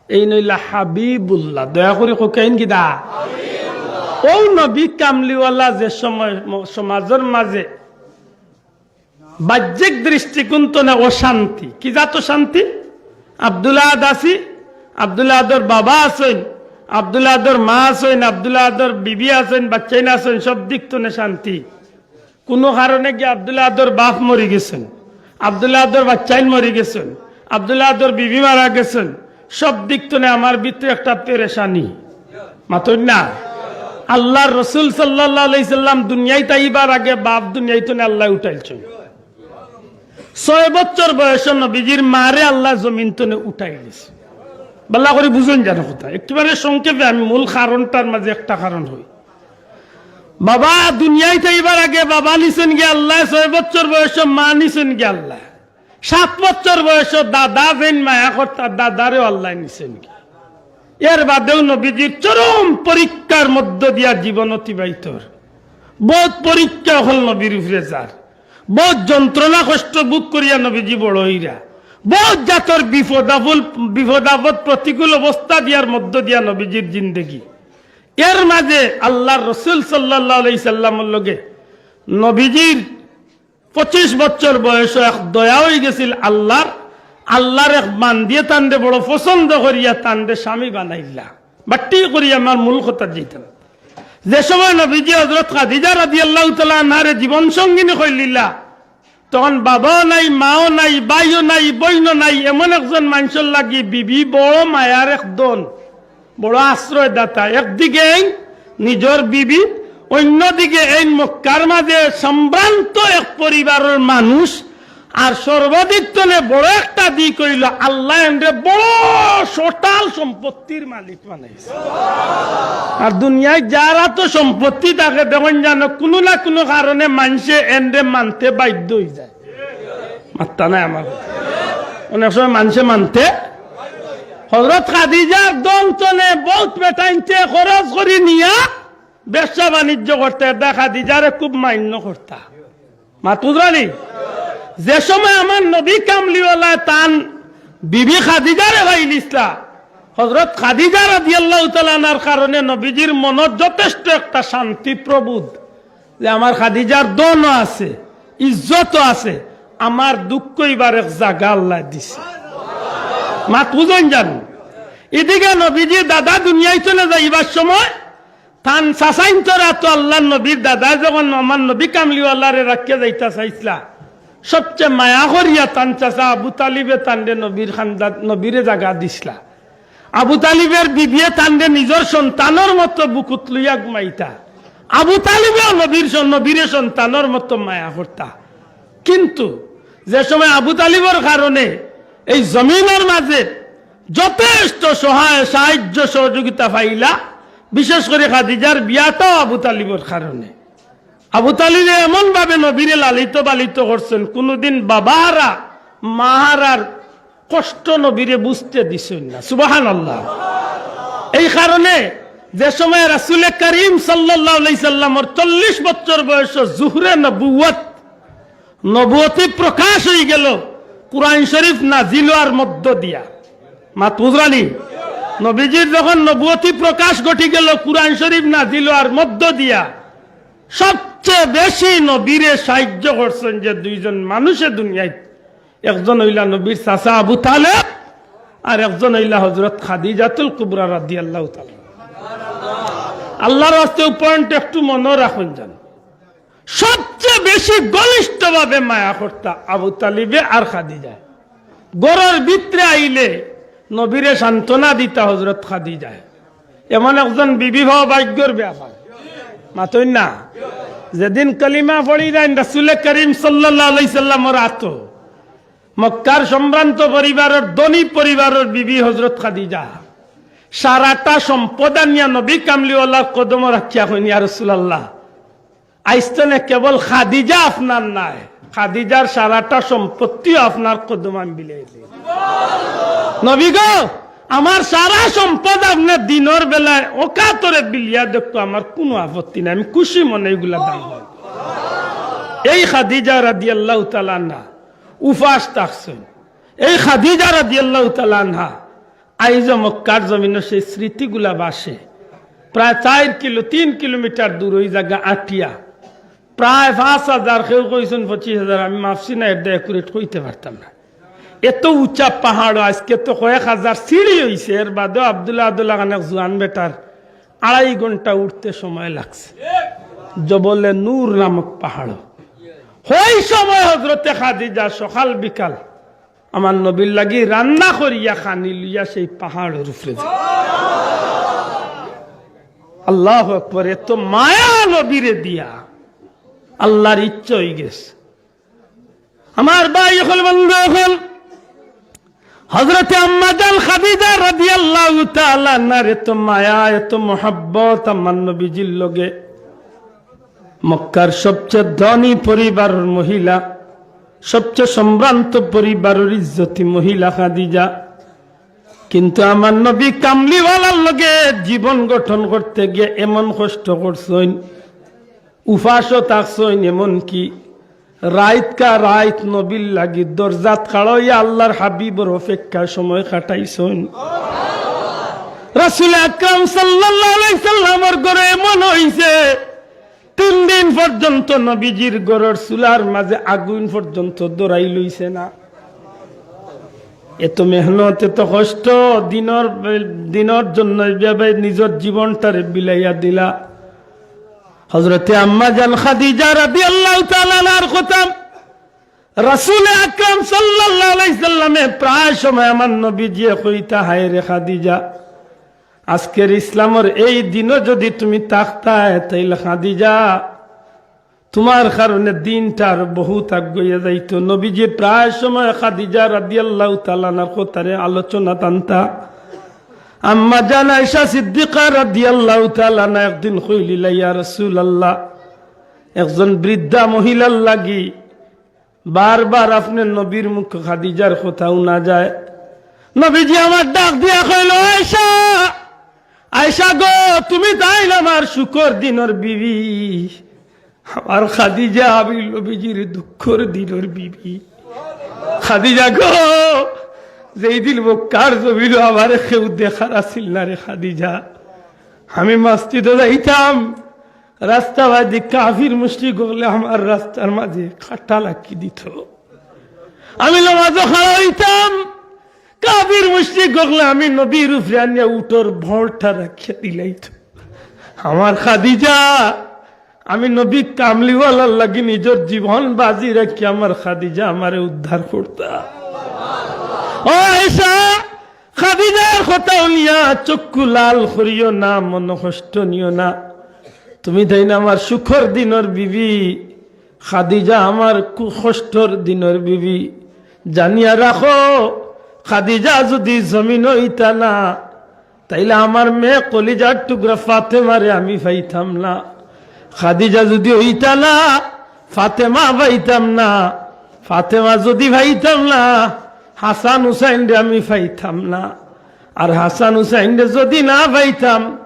এইন অইলা হাবিবুল্লাহ। দয়া করি কউক্কা, এইন কিতা? ও নবী কামলিওয়ালা যে সময় ম-, সমাজর মাঝে বাহ্যিক দৃষ্টিকোণ তনে অশান্তি। কি জাত অশান্তি? আব্দুল আহাদ আছি, আব্দুল আহাদর বাবা আছইন, আব্দুল আহাদর মা আছইন, আব্দুল আহাদর বিবি আছইন, বাচ্চাইন আছইন, সব দিক তনে শান্তি। কুনু কারণে গিয়া আব্দুল আহাদর বাপ মরি গেছইন, আব্দুল আহাদর বাচ্চাইন মরি গেছইন, আব্দুল আহাদর বিবি মারা গেছইন, সব দিক তনে আমার ভিতরে একটা পেরেশানি। মাতইন না? আল্লার রসুল সাল্লাল্লাহু আলাইহি সাল্লাম দুনিয়াত আইবার আগে বাপ দুনিয়াত তনে আল্লায় উঠাইলছইন। ছয় বছর বয়সো নবীজির মারে আল্লায় জমিন তনে উঠাইলিছে। ভালা করি বুঝইন জানো কথা, একেবারে সংক্ষেপে আমি মূল কারণটার মাঝে একটা কারণ কই। বাবা দুনিয়াত আইবার আগে বাবা নিছইন গি আল্লায়, ছয় বছর বয়সো মা নিছইন গি আল্লায়। সাত বছর বয়সো দাদা যেইন মায়া করতা, দাদারেও আল্লায় নিছইন গি। এর বাদেও নবীজির চরম পরীক্ষার মধ্য দিয়া জীবন অতিবাহিত অর। বউত পরীক্ষা অকল নবীর উপরে যার, বউত যন্ত্রণা কষ্ট ভোগ করিয়া নবীজি বড় অইরা, বউত জাতর বিপদ আপদ, বিপদ আপদ প্রতিকূল অবস্থা দিয়ার মধ্য দিয়া নবীজির জিন্দেগি। এর মাঝে আল্লার রসুল সাল্লাল্লাহু আলাইহি সাল্লামর লগে নবীজির পঁচিশ বছর বয়সো এক দয়া অইগেছিল আল্লার। আল্লার এক বান্দিয়ে তানরে বড় পছন্দ করিয়া তানরে স্বামী বানাইলা। বাট্টি করি আমার মূল কথাত যাইতাম। যে সময় নবীজি হযরত খাদিজা রাদিয়াল্লাহু তাআলা আনহারে জীবন সঙ্গিনী কইলিলা, তখন বাবাও নাই, মাও নাই, ভাইও নাই, বইনও নাই, এমন একজন মানষর লাগি বিবি বড় মায়ার এক ধন। বড় আশ্রয়দাতা। একদিকে এইন নিজর বিবি, অইন্যদিকে এইন মক্কার মাঝে সম্ভ্রান্ত এক পরিবারর মানুষ। আর সর্বদিক তনে বড় একটা দিক অইলো আল্লায় এনরে বড় সটাল সম্পত্তির মালিক বানাইছে। আর দুনিয়াত যার আতো সম্পত্তি থাকে দেখইন জানো, কুনু না কুনু কারণে মানষে এনরে মানতে বাধ্য অইযায়। মাত্তা নাই আমার। অনেক সময় মানষে মানতে। হযরত খাদিজার ধন তনে বউত বেটাইন্তে খরচ করি নিয়া ব্যবসা বাণিজ্য করতা, এরদায় খাদিজারে খুব মান্য করতা। মাত বুঝরা নি? যে সময় আমার নবী কামলিওয়ালায় তান বিবি খাদিজারে পাইলিছলা, হযরত খাদিজা রাদিয়াল্লাহু তাআলা আনহার কারণে নবীজির মনত যথেষ্ট একটা শান্তি প্রবোধ। যে আমার খাদিজার ধনও আছে, ইজ্জতও আছে, আমার দুঃখ অইবার এক জাগা আল্লায় দিছে। মাত বুঝইন জানো? এদিকে নবীজি দাদা দুনিয়াইত না যাইবার সময় তান চাচাইন্তর আতো আল্লার নবীর দাদায় যখন আমার নবী কামলিওয়ালারে রাখিয়া যাইতা চাইছলা, সবচে মায়া করিয়া তান চাচা আবু তালিবে তানরে নবীর খান্দাত, নবীরে জাগা দিছলা। আবু তালিবের বিবিয়ে তানরে নিজর সন্তানর মতো বুকুত লইয়া ঘুমাইতা। আবু তালিবেও নবীর সন-, নবীরে সন্তানর মতো মায়া করতা। কিন্তু যে সময় আবু তালিবর কারণে এই জমিনর মাঝে যথেষ্ট সহায়, সাহায্য, সহযোগিতা পাইলা, বিশেষ করি খাদিজার বিয়াটাও আবু তালিবর কারণে। আবু তালিবে এমন ভাবে নবীরে লালিত পালিত করছইন, কুনুদিন বাবাহারা, মাহারার কষ্ট নবীরে বুঝতে দিছইন না। সুবহানাল্লাহ। এই কারণে যে সময় রাসূলে করিম সাল্লাল্লাহু আলাইহি সাল্লামর চল্লিশ বছর বয়স, জুহরে নবুয়ত, নবুয়তি প্রকাশ অইগেল কুরআন শরীফ নাজিল অওয়ার মধ্য দিয়া। মাত বুঝরানি? নবীজির যখন নবুয়তি প্রকাশ ঘটিগেল কুরআন শরীফ নাজিল অওয়ার মধ্য দিয়া, সবচে বেশি নবীরে সাহায্য করছইন যে দুইজন মানুষে দুনিয়াইত, একজন অইলা নবীর চাচা আবু তালেব, আর একজন অইলা হযরত খাদিজাতুল কুবরা রাদিয়াল্লাহু তাআলা। আল্লার ওয়াস্তে অউ point একটু মনো রাখইন জানো। সবচে বেশি ঘনিষ্ঠভাবে মায়া করতা আবু তালিবে আর খাদিজায়। ঘরর ভিতরে আইলে নবীরে সান্ত্বনা দিতা হযরত খাদিজায়। এমন একজন বিবি পাওয়া ভাগ্যর ব্যাপার। মাতইন না? যেদিন কলিমা পড়ি যাইন রাসূলে করিম সাল্লাল্লাহু আলাইহি সাল্লামর আতো, মক্কার সম্ভ্রান্ত পরিবারর, ধনী পরিবারর বিবি হযরত খাদিজা সারাটা সম্পদ আনিয়া নবী কামলিওয়ালার কদমো রাখিয়া কইন, "ইয়া রাসূলুল্লাহ, আইজ তনে কেবল খাদিজা আপনার নায়, খাদিজার সারাটা সম্পত্তিও আপনার কদমো আমি বিলাই দেই।" নবী গো, আমার সারা সম্পদ আপনে দিনর বেলায় অকাতরে বিলিয়া দেউক্কা, আমার কুনু আপত্তি নাই, আমি খুশি মনে ইগুলা দান করমু। এই খাদিজা রাদিয়াল্লাহু তাআলা আনহা উপাস থাকছইন। এই খাদিজা রাদিয়াল্লাহু তাআলা আনহা আইজও মক্কার জমিনো সেই স্মৃতিগুলা ভাসে। প্রায় চাইর কিলো, তিন কিলোমিটার দূর অউ জাগা আটিয়া। প্রায় পাঁচ হাজার, কেউ কইছইন পঁচিশ হাজার, আমি মাপছি না, এরদায় accurate কইতে পারতাম না। এত উচা পাহাড়ো, আইজকে তো কয়েক হাজার সিঁড়ি অইছে, এর বাদেও আব্দুল্লাহ আব্দুল্লাহ খান এক জোয়ান বেটার আড়াই ঘন্টা উঠতে সময় লাগছে। জবলে নূর নামক পাহাড়ো। অউ সময় হযরতে খাদিজা সকাল বিকাল আমার নবীর লাগি রান্না করিয়া খানি লইয়া সেই পাহাড়র উপরে যায়। আল্লাহু আকবার, এত মায়া নবীরে দিয়া আল্লার ইচ্ছা অইগেছে। আমার ভাই অকল, বন্ধু অকল, হযরতে আম্মাজান খাদিজা রাদিয়াল্লাহু তাআলা আনহার এত মায়া, এত মহব্বত আমার নবীজির লগে। মক্কার সবচে ধনী পরিবারর মহিলা, সবচে সম্ভ্রান্ত পরিবারর ইজ্জতি মহিলা খাদিজা। কিন্তু আমার নবী কামলিওয়ালার লগে জীবন গঠন করতে গিয়া এমন কষ্ট করছইন, উপাসও থাকছইন, এমনকি রাইতকা রাইত নবীর লাগি দরজাত খাড়া অইয়া আল্লার হাবিবর অপেক্ষায় সময় কাটাইছইন। রাসূলে আকরাম সাল্লাল্লাহু আলাইহি সাল্লামর ঘরো এমন অইছে, তিন দিন পর্যন্ত নবীজির ঘরর চুলার মাঝে আগুইন পর্যন্ত ধরাইল অইছে না। এত মেহনত, এত কষ্ট, দিনর, দিনর জন্য এইভাবে নিজর জীবনটারে বিলাইয়া দিলা। হযরতে আম্মাজান খাদিজা রাদিয়াল্লাহু তাআলা আনহার কথা, রাসূলে আকরাম সাল্লাল্লাহু আলাইহি সাল্লামে প্রায় সময় আমার নবীজিয়ে কইতা, "হায় রে খাদিজা, আইজকের ইসলামর এই দিনো যুদি তুমি থাকতায়, তাইলে খাদিজা, তুমার কারণে দিনটা আরো বহুত আগুয়াইয়া যাইতো।" নবীজি প্রায় সময় খাদিজা রাদিয়াল্লাহু তাআলা আনহার কথারে আলোচনাত আনতা। আম্মাজান আয়েশা সিদ্দিকা রাদিয়াল্লাহু তাআলা আনহা একদিন কইলিলা, "ইয়া রাসূলুল্লাহ, একজন বৃদ্ধা মহিলার লাগি বারবার আপনে নবীর মুখো খাদিজার কথা হুনা যায়।" নবীজি আমারে ডাক দিয়া কইলা, "আয়েশা, আয়েশা গো, তুমি তাইন আমার সুখর দিনর বিবি, আমার খাদিজা, আমি নবীজির দুঃখর দিনর বিবি। খাদিজা গো, যেই দিন মক্কার জমিনো আমারে কেউ দেখার আছিল না রে খাদিজা, আমি মসজিদো যাইতাম, রাস্তাবাদি কাফির মুশরিক অকলে আমার রাস্তার মাঝে কাটা লাগাই দিতো।" আমি নামাজো খাড়া অইতাম, কাফির মুশরিক অকলে আমি নবীর উপরে আনিয়া উটর ভরটা রাখিয়া দিলাইতো। আমার খাদিজা, আমি নবী কামলিওয়ালার লাগি নিজর জীবন বাজি রাখি আমার খাদিজা আমারে উদ্ধার করতা। ও আয়েশা, খাদিজার কথা হুনিয়া চক্ষু লাল করিও না, মন কষ্ট নিও না। তুমি তাইন আমার সুখর দিনর বিবি, খাদিজা আমার কু-, কষ্টর দিনর বিবি। জানিয়া রাখো, খাদিজা যুদি জমিনো অইতা না, তাইলে আমার মেয়ে কলিজার টুকরা ফাতেমারে আমি পাইতাম না। খাদিজা যুদি অইতা না, ফাতেমা পাইতাম না। ফাতেমা যুদি পাইতাম না, হাসান হুসাইনরে আমি পাইতাম না। আর হাসান হুসাইনরে যুদি না পাইতাম,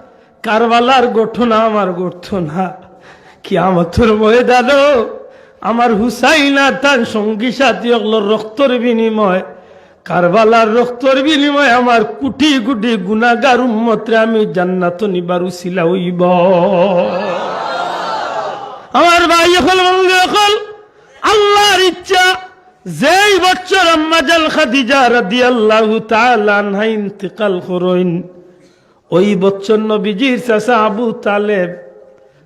কারবালার ঘটনা আমার ঘটতো না। কিয়ামতর ময়দানো আমার হুসাইন আর তান সঙ্গী সাথী অকলর রক্তর বিনিময়, কারবালার রক্তর বিনিময়ে আমার কুটি কুটি গুনাগার উম্মতরে আমি জান্নাতো নিবার উসিলা অইবো। আমার ভাই অকল, বন্ধু অকল, আল্লাহর ইচ্ছা, যেই বছর আম্মাজান খাদিজা রাদিয়াল্লাহু তাআলা আনহা ইন্তেকাল করইন, ওই বছর নবীজির চাচা আবু তালেব,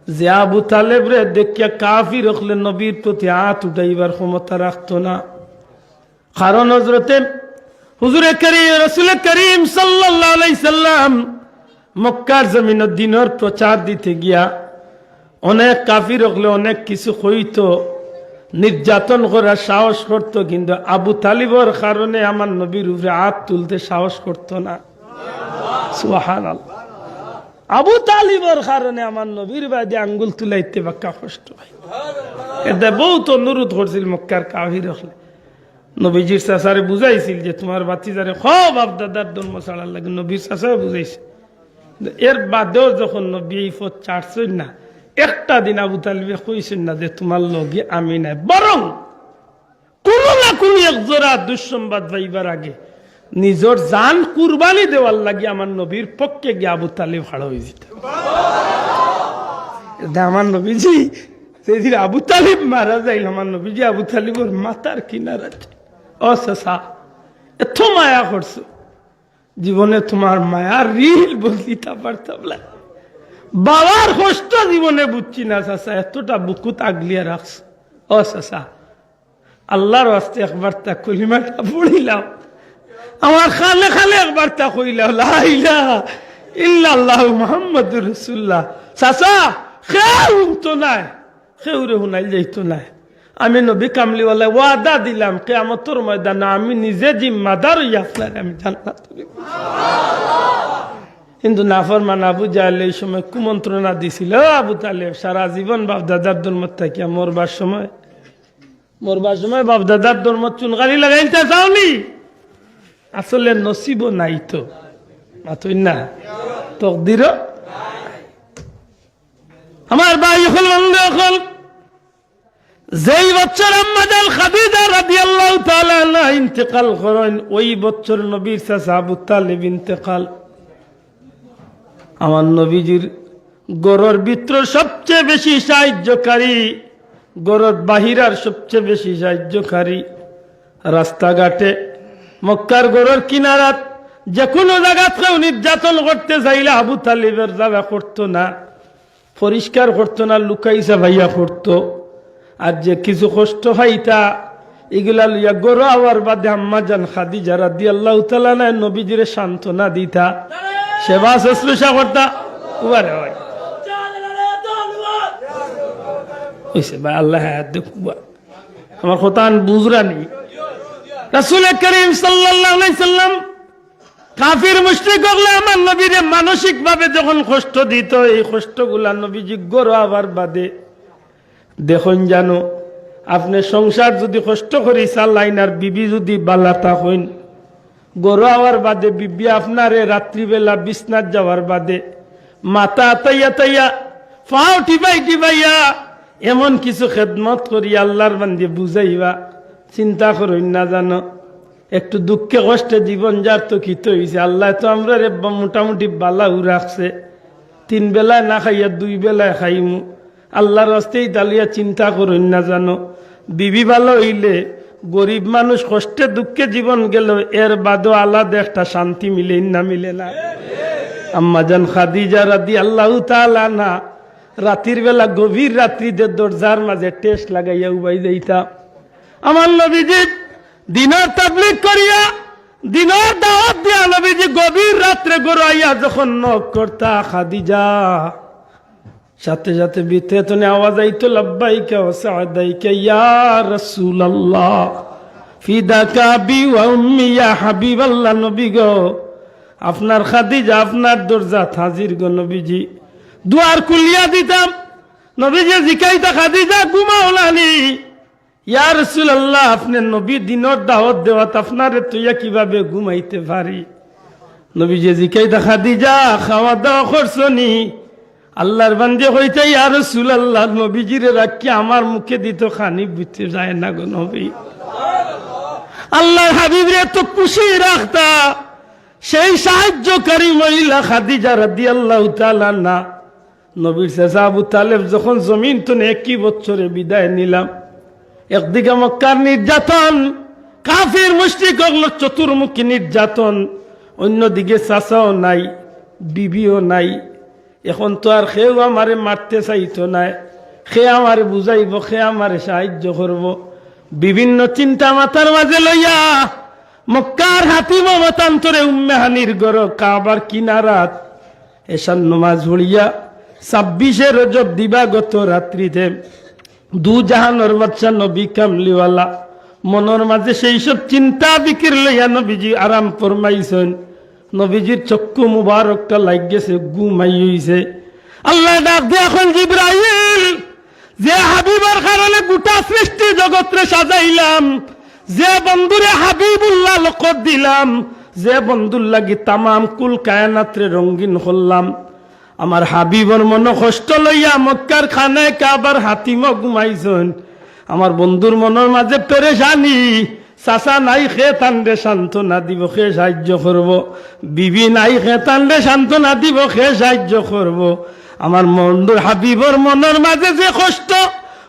যে আবু তালেবরে দেখিয়া কাফির অকলে নবীর প্রতি আত উঠাইবার ক্ষমতা রাখতো না। কারণ হযরতে হুজুরে করিম, রাসূলে করিম সাল্লাল্লাহু আলাইহি সাল্লাম মক্কার জমিনো দ্বীনর প্রচার দিতে গিয়া অনেক কাফির অকলে অনেক কিছু কইতো, নির্যাতন করার সাহস করতো, কিন্তু আবু তালিবর কারণে আমার নবীর উপরে আত তুলতে সাহস করতো না। সুবহানাল্লাহ। আবু তালিবর কারণে আমার নবীর বায়দি আঙ্গুল তুলাইতে বাক্কা কষ্ট অয়। এতে বউত অনুরোধ করছিল মক্কার কাফির অকলে। নবীজির চাচারে বুঝাইছিল যে, "তুমার ভাতিজারে কও বাপ দাদার ধর্ম ছাড়ার লাগি।" নবীর চাচায় বুঝাইছে। এর বাদেও যখন নবী এই পথ ছাড়ছইন না, একটা দিন আবু তালিবে কইছইন না যে, "তুমার লগে আমি নাই।" বরং কুনু না কুনু এক জোড়া দুঃসংবাদ পাইবার আগে নিজর জান কুরবানি দেওয়ার লাগি আমার নবীর পক্ষে গিয়া আবু তালিব খাড়া অইযিতা। এতে আমার নবীজি, যেদিন আবু তালিব মারা যাইল, আমার নবীজি আবু তালিবর মাথার কিনারাত, "ও চাচা, এত মায়া করছো, জীবনে তুমার মায়ার রিল বদলিতা পারতাম না। বাবার কষ্ট জীবনে বুঝছি না চাচা, এতটা বুকুত আগলিয়া রাখছো। ও চাচা, আল্লাহর ওয়াস্তে একবার তা কলিমাটা পড়িলাও, আমার কানে কানে একবার তা কইলাও, লা ইলাহা ইল্লাল্লাহু মুহাম্মাদুর রাসূলুল্লাহ।" চাচা, কেউ হুনতো নায়, কেউরে হুনাইল যাইতো নায়। আমি নবী কামলিওয়ালায় ওয়াদা দিলাম, কিয়ামতর ময়দানে আমি নিজে জিম্মাদার অইয়া আপনারে আমি জান্নাত দিব। কিন্তু নাফরমান আবু জাহেলে এই সময় কুমন্ত্রণা দিছিল, "ও আবু তালেব, সারা জীবন বাপ দাদার ধর্মত থাকিয়া মরবার সময়, মরবার সময় বাপ দাদার ধর্মত চুনকালি লাগাইলতা চাওনি? আসলে নসিবও নাই তো।" মাতইন না, তকদিরও। আমার ভাই অকল, বন্ধু অকল, যেই বছর আম্মাজান খাদিজা রাদিয়াল্লাহু তাআলা আনহা ইন্তেকাল করইন, ওই বছর নবীর চাচা আবু তালিব ইন্তেকাল। আমার নবীজির ঘরর ভিতরে সবচেয়ে বেশি সাহায্যকারী, ঘরর বাহিরার সবচেয়ে বেশি সাহায্যকারী, রাস্তাঘাটে, মক্কার ঘরর কিনারাত, যে কুনু জাগাত কেউ নির্যাতন করতে চাইলে আবু তালিবর জাগা করতো না, পরিষ্কার করতো না, লুকাই চাপাইয়া করতো। আর যে কিছু কষ্ট পাইতা, ইগুলা লইয়া ঘরো আওয়ার বাদে আম্মাজান খাদিজা রাদিয়াল্লাহু তাআলা আনহা নবীজিরে সান্ত্বনা দিতা, সেবা শুশ্রূষা করতা। উবারে ভাই। অইছে ভাই, আল্লাহ হায়াত দেউক বা। আমার কথাখান বুঝরানি? রাসূলে করিম সাল্লাল্লাহু আলাইহি সাল্লাম কাফির মুশরিক অকলে আমার নবীরে মানসিকভাবে যখন কষ্ট দিত, এই কষ্টগুলা নবীজি ঘরো আওয়ার বাদে দেখইন জানো, আপনে সংসার যুদি কষ্ট করি চালাইন আর বিবি যুদি বালা থাকইন, ঘরো আওয়ার বাদে বিবি আপনারে রাত্রিবেলা বিছনাত যাওয়ার বাদে মাথা আতাইয়া আতাইয়া, পাও টিপাই টিপাইয়া এমন কিছু খেদমত করি আল্লাহর বান্দি বুঝাইবা, চিন্তা করইন না জানো। একটু দুঃখে কষ্টে জীবন যার তো কিতা অইছে, আল্লায় তো আমরারে মোটামুটি বালাউ রাখছে। তিন বেলায় না খাইয়া দুই বেলায় খাইমু। আল্লাহর ওয়াস্তে ইতা লইয়া চিন্তা করইন না জানো। বিবি ভালা অইলে গরিব মানুষ কষ্টে দুঃখে জীবন গেল, এর বাদেও আলাদা একটা শান্তি মিলে না, মিলে না? আম্মাজান খাদিজা রাদিয়াল্লাহু তাআলা আনহা রাতির বেলা গভীর রাত্রিতে দরজার মাঝে ঠেস লাগাইয়া উবাই যাইতা। আমার নবীজি দিনর তাবলিগ করিয়া, দিনর দাওয়াত দিয়া নবীজি গভীর রাত্রে ঘরো আইয়া যখন নক করতা, খাদিজা, সাথে সাথে ভিতরে তনে আওয়াজ আইতো, "লাব্বাইকা ওয়া সাদাইকা ইয়া রাসূলুল্লাহ, ফিদাকা আবি ওয়া উম্মি ইয়া হাবিবাল্লাহ।" নবী গো, আপনার খাদিজা আপনার দরজাত হাজির গো নবীজি। দুয়ার খুলিয়া দিতাম। নবীজি জিকাইতা, "খাদিজা, ঘুমাও নানি?" "ইয়া রাসূলুল্লাহ, আপনে নবী, দিনর দাওয়াত দেওয়াত আপনারে থইয়া কিভাবে ঘুমাইতে পারি?" নবীজি জিকাইতা, "খাদিজা, খাওয়া দাওয়া করছো নি?" আল্লাহর বান্দি কইতা, "ইয়া রাসূলুল্লাহ, নবীজিরে রাখি আমার মুখে দিত খানি বুঝতে যায় না গো নবী।" আল্লাহর হাবিবরে তো খুশি রাখতা সেই সাহায্যকারী মহিলা খাদিজা রাদিয়াল্লাহু তাআলা আনহা। নবীর চাচা আবু তালেব যখন জমিন তনে একই বছরে বিদায় নিলাম, একদিকে মক্কার নির্যাতন, কাফির মুশরিক অকলর চতুর্মুখী নির্যাতন, অন্যদিকে চাচাও নাই, বিবিও নাই। এখন তো আর কেউ আমারে মারতে চাইতো নায়, কে আমারে বুঝাইবো, কে আমারে সাহায্য করবো? বিভিন্ন চিন্তা মাথার মাঝে লইয়া মক্কার হাতিম মতান্তরে উম্মে হানির ঘরো কাবার কিনারাত এশার নমাজ পড়িয়া ছাব্বিশে রজব দিবাগত রাত্রিতে দু জাহানর বাদশা নবী কামলিওয়ালা মনর মাঝে সেই সব চিন্তা ফিকির লইয়া নবীজি আরাম ফরমাইছইন। নবীজির চক্ষু মুবারকটা লাগ গেছে, ঘুমাই অইছে। আল্লায় ডাক দিয়া কইন, "জিব্রাইল, যে হাবিবর কারণে গোটা সৃষ্টি জগতরে সাজাইলাম, যে বন্ধুরে হাবিবুল্লাহ লকব দিলাম, যে বন্ধুর লাগি তামাম কুল কায়নাতরে রঙিন করলাম, আমার হাবিবর মনো কষ্ট লইয়া মক্কার খানায় কাবার হাতিমো ঘুমাইছইন। আমার বন্ধুর মনর মাঝে পেরেশানি, চাচা নাই, কে তানরে সান্ত্বনা দিবো, কে সাহায্য করবো? বিবি নাই, কে তানরে সান্ত্বনা দিবো, কে সাহায্য করবো?" আমার বন্ধুর হাবিবর মনর মাঝে যে কষ্ট,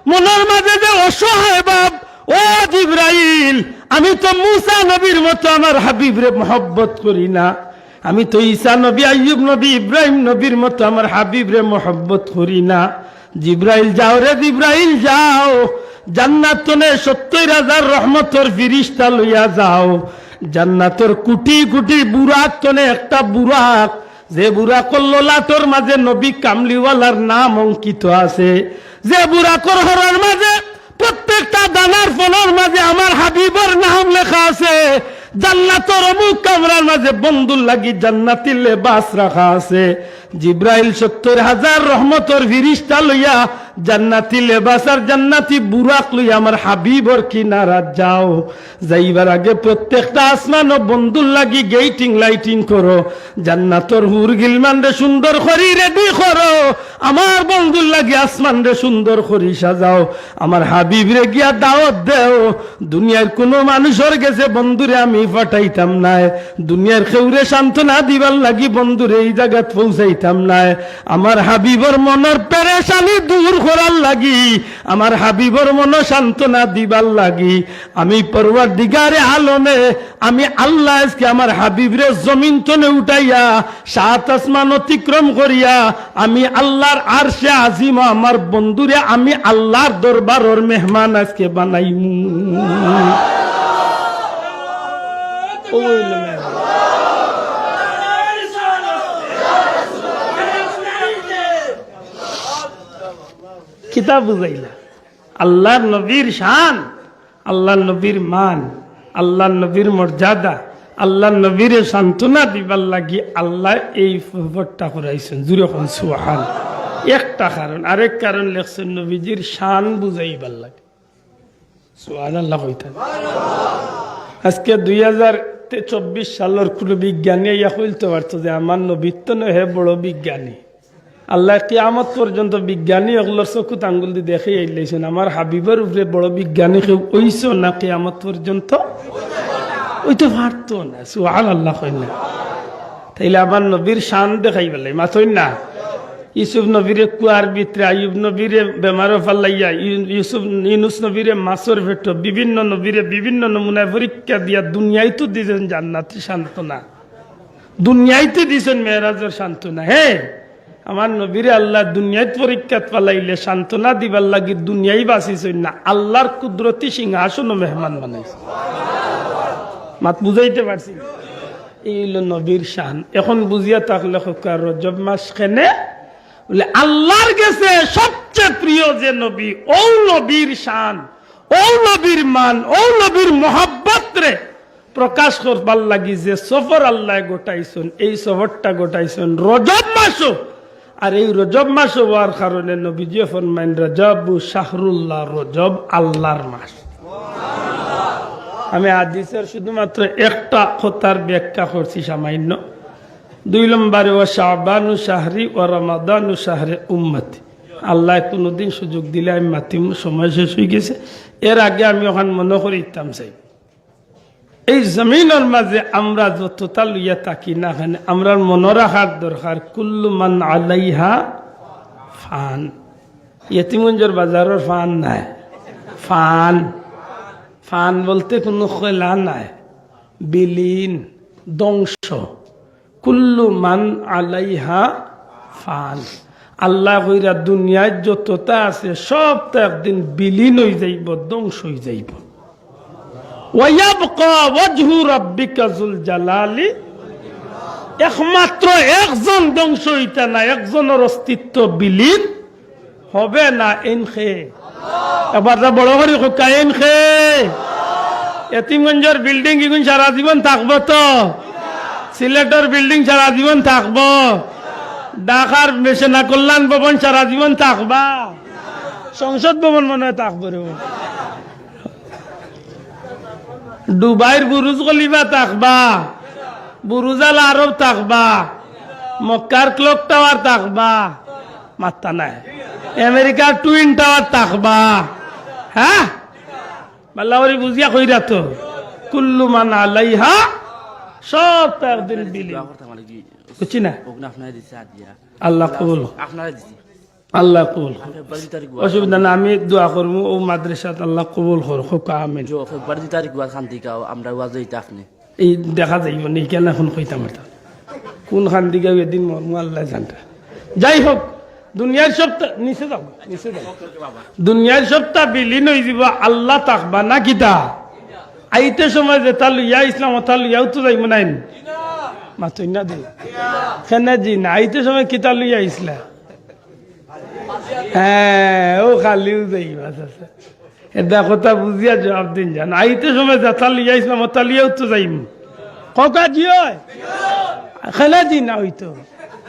মনর মাঝে যে অসহায় ভাব, ও জিব্রাইল, আমি তো মুসা নবীর মতো আমার হাবিবরে মহব্বত করি না, আমি তো ঈসা নবী, আইয়ুব নবী, ইব্রাহিম নবীর মতো আমার হাবিবরে মহব্বত করি না। জিব্রাইল যাও রে জিব্রাইল যাও, জান্নাত তনে সত্তইর হাজার রহমতর ফিরিস্তা লইয়া যাও, জান্নাতর কুটি কুটি বুরাক তনে একটা বুরাক, যে বুরাকর ললাটর মাঝে নবী কামলিওয়ালার নাম অঙ্কিত আছে, যে বুরাকর হরর মাঝে প্রত্যেকটা দানার ফলর মাঝে আমার হাবিবর নাম লেখা আছে, জান্নাতর অমুক কামরার মাঝে বন্ধুর লাগি জান্নাতি লেবাস রাখা আছে। জিব্রাইল সত্তইর হাজার রহমতর ফিরিস্তা লইয়া জান্নাতি লেবাস আর জান্নাতি বুরাক লইয়া আমার হাবিবর কিনারাত যাও। যাইবার আগে প্রত্যেকটা আসমানো বন্ধুর লাগি গেইটিং লাইটিং করো, জান্নাতর হুর গিলমানরে সুন্দর করি রেডি করো, আমার বন্ধুর লাগি আসমানরে সুন্দর করি সাজাও, আমার হাবিবরে গিয়া দাওয়াত দেও। দুনিয়ার কুনু মানুষর গেছে বন্ধুরে আমি পাঠাইতাম নায়, দুনিয়ার কেউরে সান্ত্বনা দিবার লাগি বন্ধুরে ই জাগাত পৌঁছাইতাম নায়। আমার হাবিবর মনর পেরেশানি দূর করার লাগি, আমার হাবিবর মনো সান্ত্বনা দিবার লাগি আমি পরওয়ারদিগারে আলমে, আমি আল্লাহ আজকে আমার হাবিবরে জমিন তনে উঠাইয়া সাত আসমান অতিক্রম করিয়া আমি আল্লাহর আরশে আজিমো আমার বন্ধুরে আমি আল্লাহর দরবারর মেহমান আজকে বানাইমু। কিতা বুঝাইলা? আল্লাহর নবীর শান, আল্লাহর নবীর মান, আল্লাহর নবীর মর্যাদা, আল্লাহর নবীরে সান্ত্বনা দিবার লাগি আল্লায় এই সফরটা করাইছইন। জুরে কইন সুবহান। একটা কারণ, আরেক কারণ লেখছইন নবীজির শান বুঝাইবার লাগি। সুবহানাল্লাহ কইতা। আজকে দুই হাজার চব্বিশ সালর কুনু বিজ্ঞানী আইয়া কইলতো পারতো যে আমার নবীর তনে হে বড় বিজ্ঞানী। আল্লায় কিয়ামত পর্যন্ত বিজ্ঞানী অকলর চকুত আঙ্গুল দি দেখাই আইলাইছইন, আমার হাবিবর উপরে বড় বিজ্ঞানী কেউ অইছো না কিয়ামত পর্যন্ত? অইতো পারতো না। সুবহানাল্লাহ কইন না। তাইলে আমার নবীর শান দেখাইবার লাগি, মাতইন না। ইউসুফ নবীরে কুয়ার ভিতরে, আইয়ুব নবীরে বেমারো ফালাইয়া, ইউ-, ইউসুফ, ইউনুস নবীরে মাছর পেটো, বিভিন্ন নবীরে বিভিন্ন নমুনায় পরীক্ষা দিয়া দুনিয়াইত দিছইন জান্নাতি সান্ত্বনা, দুনিয়াইত দিছইন মেরাজর সান্ত্বনা। হে, আমার নবীরে আল্লায় দুনিয়াইত পরীক্ষাত ফালাইলে সান্ত্বনা দিবার লাগি দুনিয়াই বাছিছইন না, আল্লার কুদরতি সিংহাসনো মেহমান বানাইছইন। মাত বুঝাইতে পারছি? এই অইলো নবীর শান। এখন বুঝিয়া থাকলে কউক্কা, রজব মাস কেনে? বলে, আল্লার গেছে সবচে প্রিয় যে নবী, অউ নবীর শান, অউ নবীর মান, অউ নবীর মহব্বতরে প্রকাশ করবার লাগি যে সফর আল্লায় ঘটাইছইন, এই সফরটা ঘটাইছইন রজব মাসো। আর এই রজব মাস অওয়ার কারণে নবীজিয়ে ফরমাইন, "রজবু শাহরুল্লাহ, রজব আল্লার মাস।" আমি হাদিসর শুধুমাত্র একটা কথার ব্যাখ্যা করছি সামান্য। দুই নম্বরে, "ওয়া শাবানু শাহরি ওয়া রমাদানু শাহরে উম্মতি।" আল্লায় কুনুদিন সুযোগ দিলে আমি মাতিমু, সময় শেষ অইগেছে। এর আগে আমি অখান মনো করিতাম চাই, এই জমিনর মাঝে আমরা যততা লইয়া থাকি না কেনে, আমরার মনো রাখার দরকার, কুল্লু মান আলাইহা ফান। ইয়তিমগঞ্জর বাজারর ফান নায়, ফান। ফান বলতে কুনু খেলা নায়, বিলীন, ধ্বংস। কুল্লু মান আলাইহা ফান। আল্লায় কইরা দুনিয়াত যততা আছে সবতা একদিন বিলীন অইযাইবো, ধ্বংস অইযাইবো। ওয়ায়াবকা ওয়াজহু রাব্বিকা যুল জালালি। একমাত্র একজন ধ্বংস অইতা না, একজনর অস্তিত্ব বিলীন হবে না, এইন কে? একবার তা বড় করি কউক্কা, এইন কে? এতিমগঞ্জর বিল্ডিং ইগুন সারা জীবন থাকবো তো? সিলেটর বিল্ডিং সারা জীবন থাকবো? ঢাকার সেনা কল্যাণ ভবন সারা জীবন থাকবা? সংসদ ভবন মনে অয় থাকবো রে। দুবাইর বুরুজ খলিফা থাকবা, বুরুজ আল আরব থাকবা, মক্কার ক্লক টাওয়ার থাকবা, মাত্তা নাই, আমেরিকার টুইন টাওয়ার থাকবা, হ্যাঁ? বালা করি বুঝিয়া কইরা তো, কুল্লু মান আলাইহা, সবতা একদিন বিলীন। দোয়া করতাম আর কি। বুঝছি না? ওগুলো আপনারা দিছে আদিয়া। আল্লাহ কবুল। আপনারা দিছি। আল্লাহ কবুল করুক। ফেব্রুয়ারি দুই তারিখ ওয়াজ। অসুবিধা না, আমি দোয়া করমু, অউ মাদ্রাসাত আল্লাহ কবুল করুক, কউক্কা আমিন। জো, ফেব্রুয়ারি দুই তারিখ ওয়াজ খান দিকা, আমরা ওয়াজ অইতা আপনি। এই দেখা যাইবো নি, কেন এখন কইতাম পারতাম? কুন খান দিকা এদিন মরমু আল্লায় জানতা। যাই হোক, দুনিয়ার সবতা, নিচে যাও, নিচে যাও। দুনিয়ার সবতা বিলীন অইযিবো, আল্লাহ থাকবা না কিতা? আইতে সময় যেতা লইয়া আইছলাম, অতা লইয়াউ তো যাইমু নাইন। মাতইন না দে। কেনে জি না, আইতে সময় কিতা লইয়া আইছলা? হ্যাঁ, অউ খালিউ যাইবা, আচ্ছা, আচ্ছা। এতা কথা বুঝিয়া জুয়াব দিন যান। আইতে সময় যেতা লইয়া আইছলাম, অতা লইয়াউ তো যাইমু। কউক্কা জি অয়? কেনে জি না অইতো?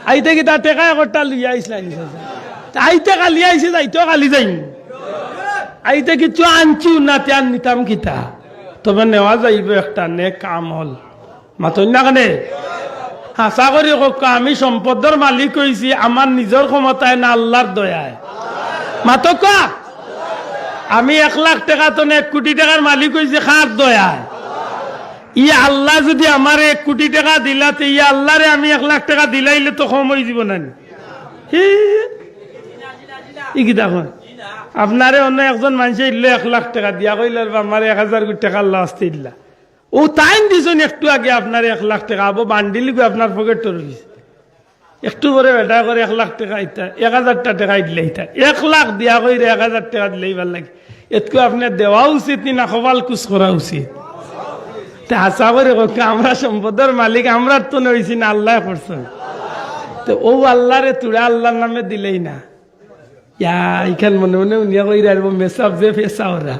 আইতে কিতা টেকা একটা লইয়া আইছলা নি? তা আইতে খালি আইছি, যাইতেও খালি যাইমু। আইতে কিচ্ছু আনছু না, তে আর নিতাম কিতা? তবে নেওয়া যাইবো একটা নেক আমল। মাতইন না কেনে? হাছা করি কউক্কা, আমি সম্পদর মালিক অইছি আমার নিজর ক্ষমতায় না, আল্লার দয়ায়। মাতউক্কা, আমি এক লাখ টেকা তনে এক কুটি টেকার মালিক অইছি কার দয়ায়? ই আল্লায় যুদি আমারে এক কুটি টেকা দিলা, তে ই আল্লারে আমি এক লাখ টেকা দিলাইলে তো কম অইযিবো না নি? হি, ই কিতা কয়? আপনারে অন্য একজন মানষে ইল্লা এক লাখ টেকা দিয়া কইলা, "বা আমারে এক হাজার কুটি টেকা আল্লার ওয়াস্তে দিলা।" অউ তাইন দিছইন একটু আগে আপনারে এক লাখ টেকা, আবো বান্ডিল গু আপনার পকেটো রইছে। একটু পরে বেটা করে এক লাখ টেকা ইতা, এক হাজারটা টেকা দিলাইতা। এক লাখ দিয়া কইরা এক হাজার টেকা দিলাইবার লাগি। এতকু আপনে দেওয়া উচিত নি না কপাল কুচ করা উচিত? তে হাছা করি কউক্কা, আমরা সম্পদর মালিক, আমরার তনে অইছি না, আল্লায় করছইন। তে অউ আল্লারে তুরা আল্লার নামে দিলেই না। ইয়া, ইখান মনে মনে হুনিয়া কইরা আরবো মেসাব যে ফেসা ওরা।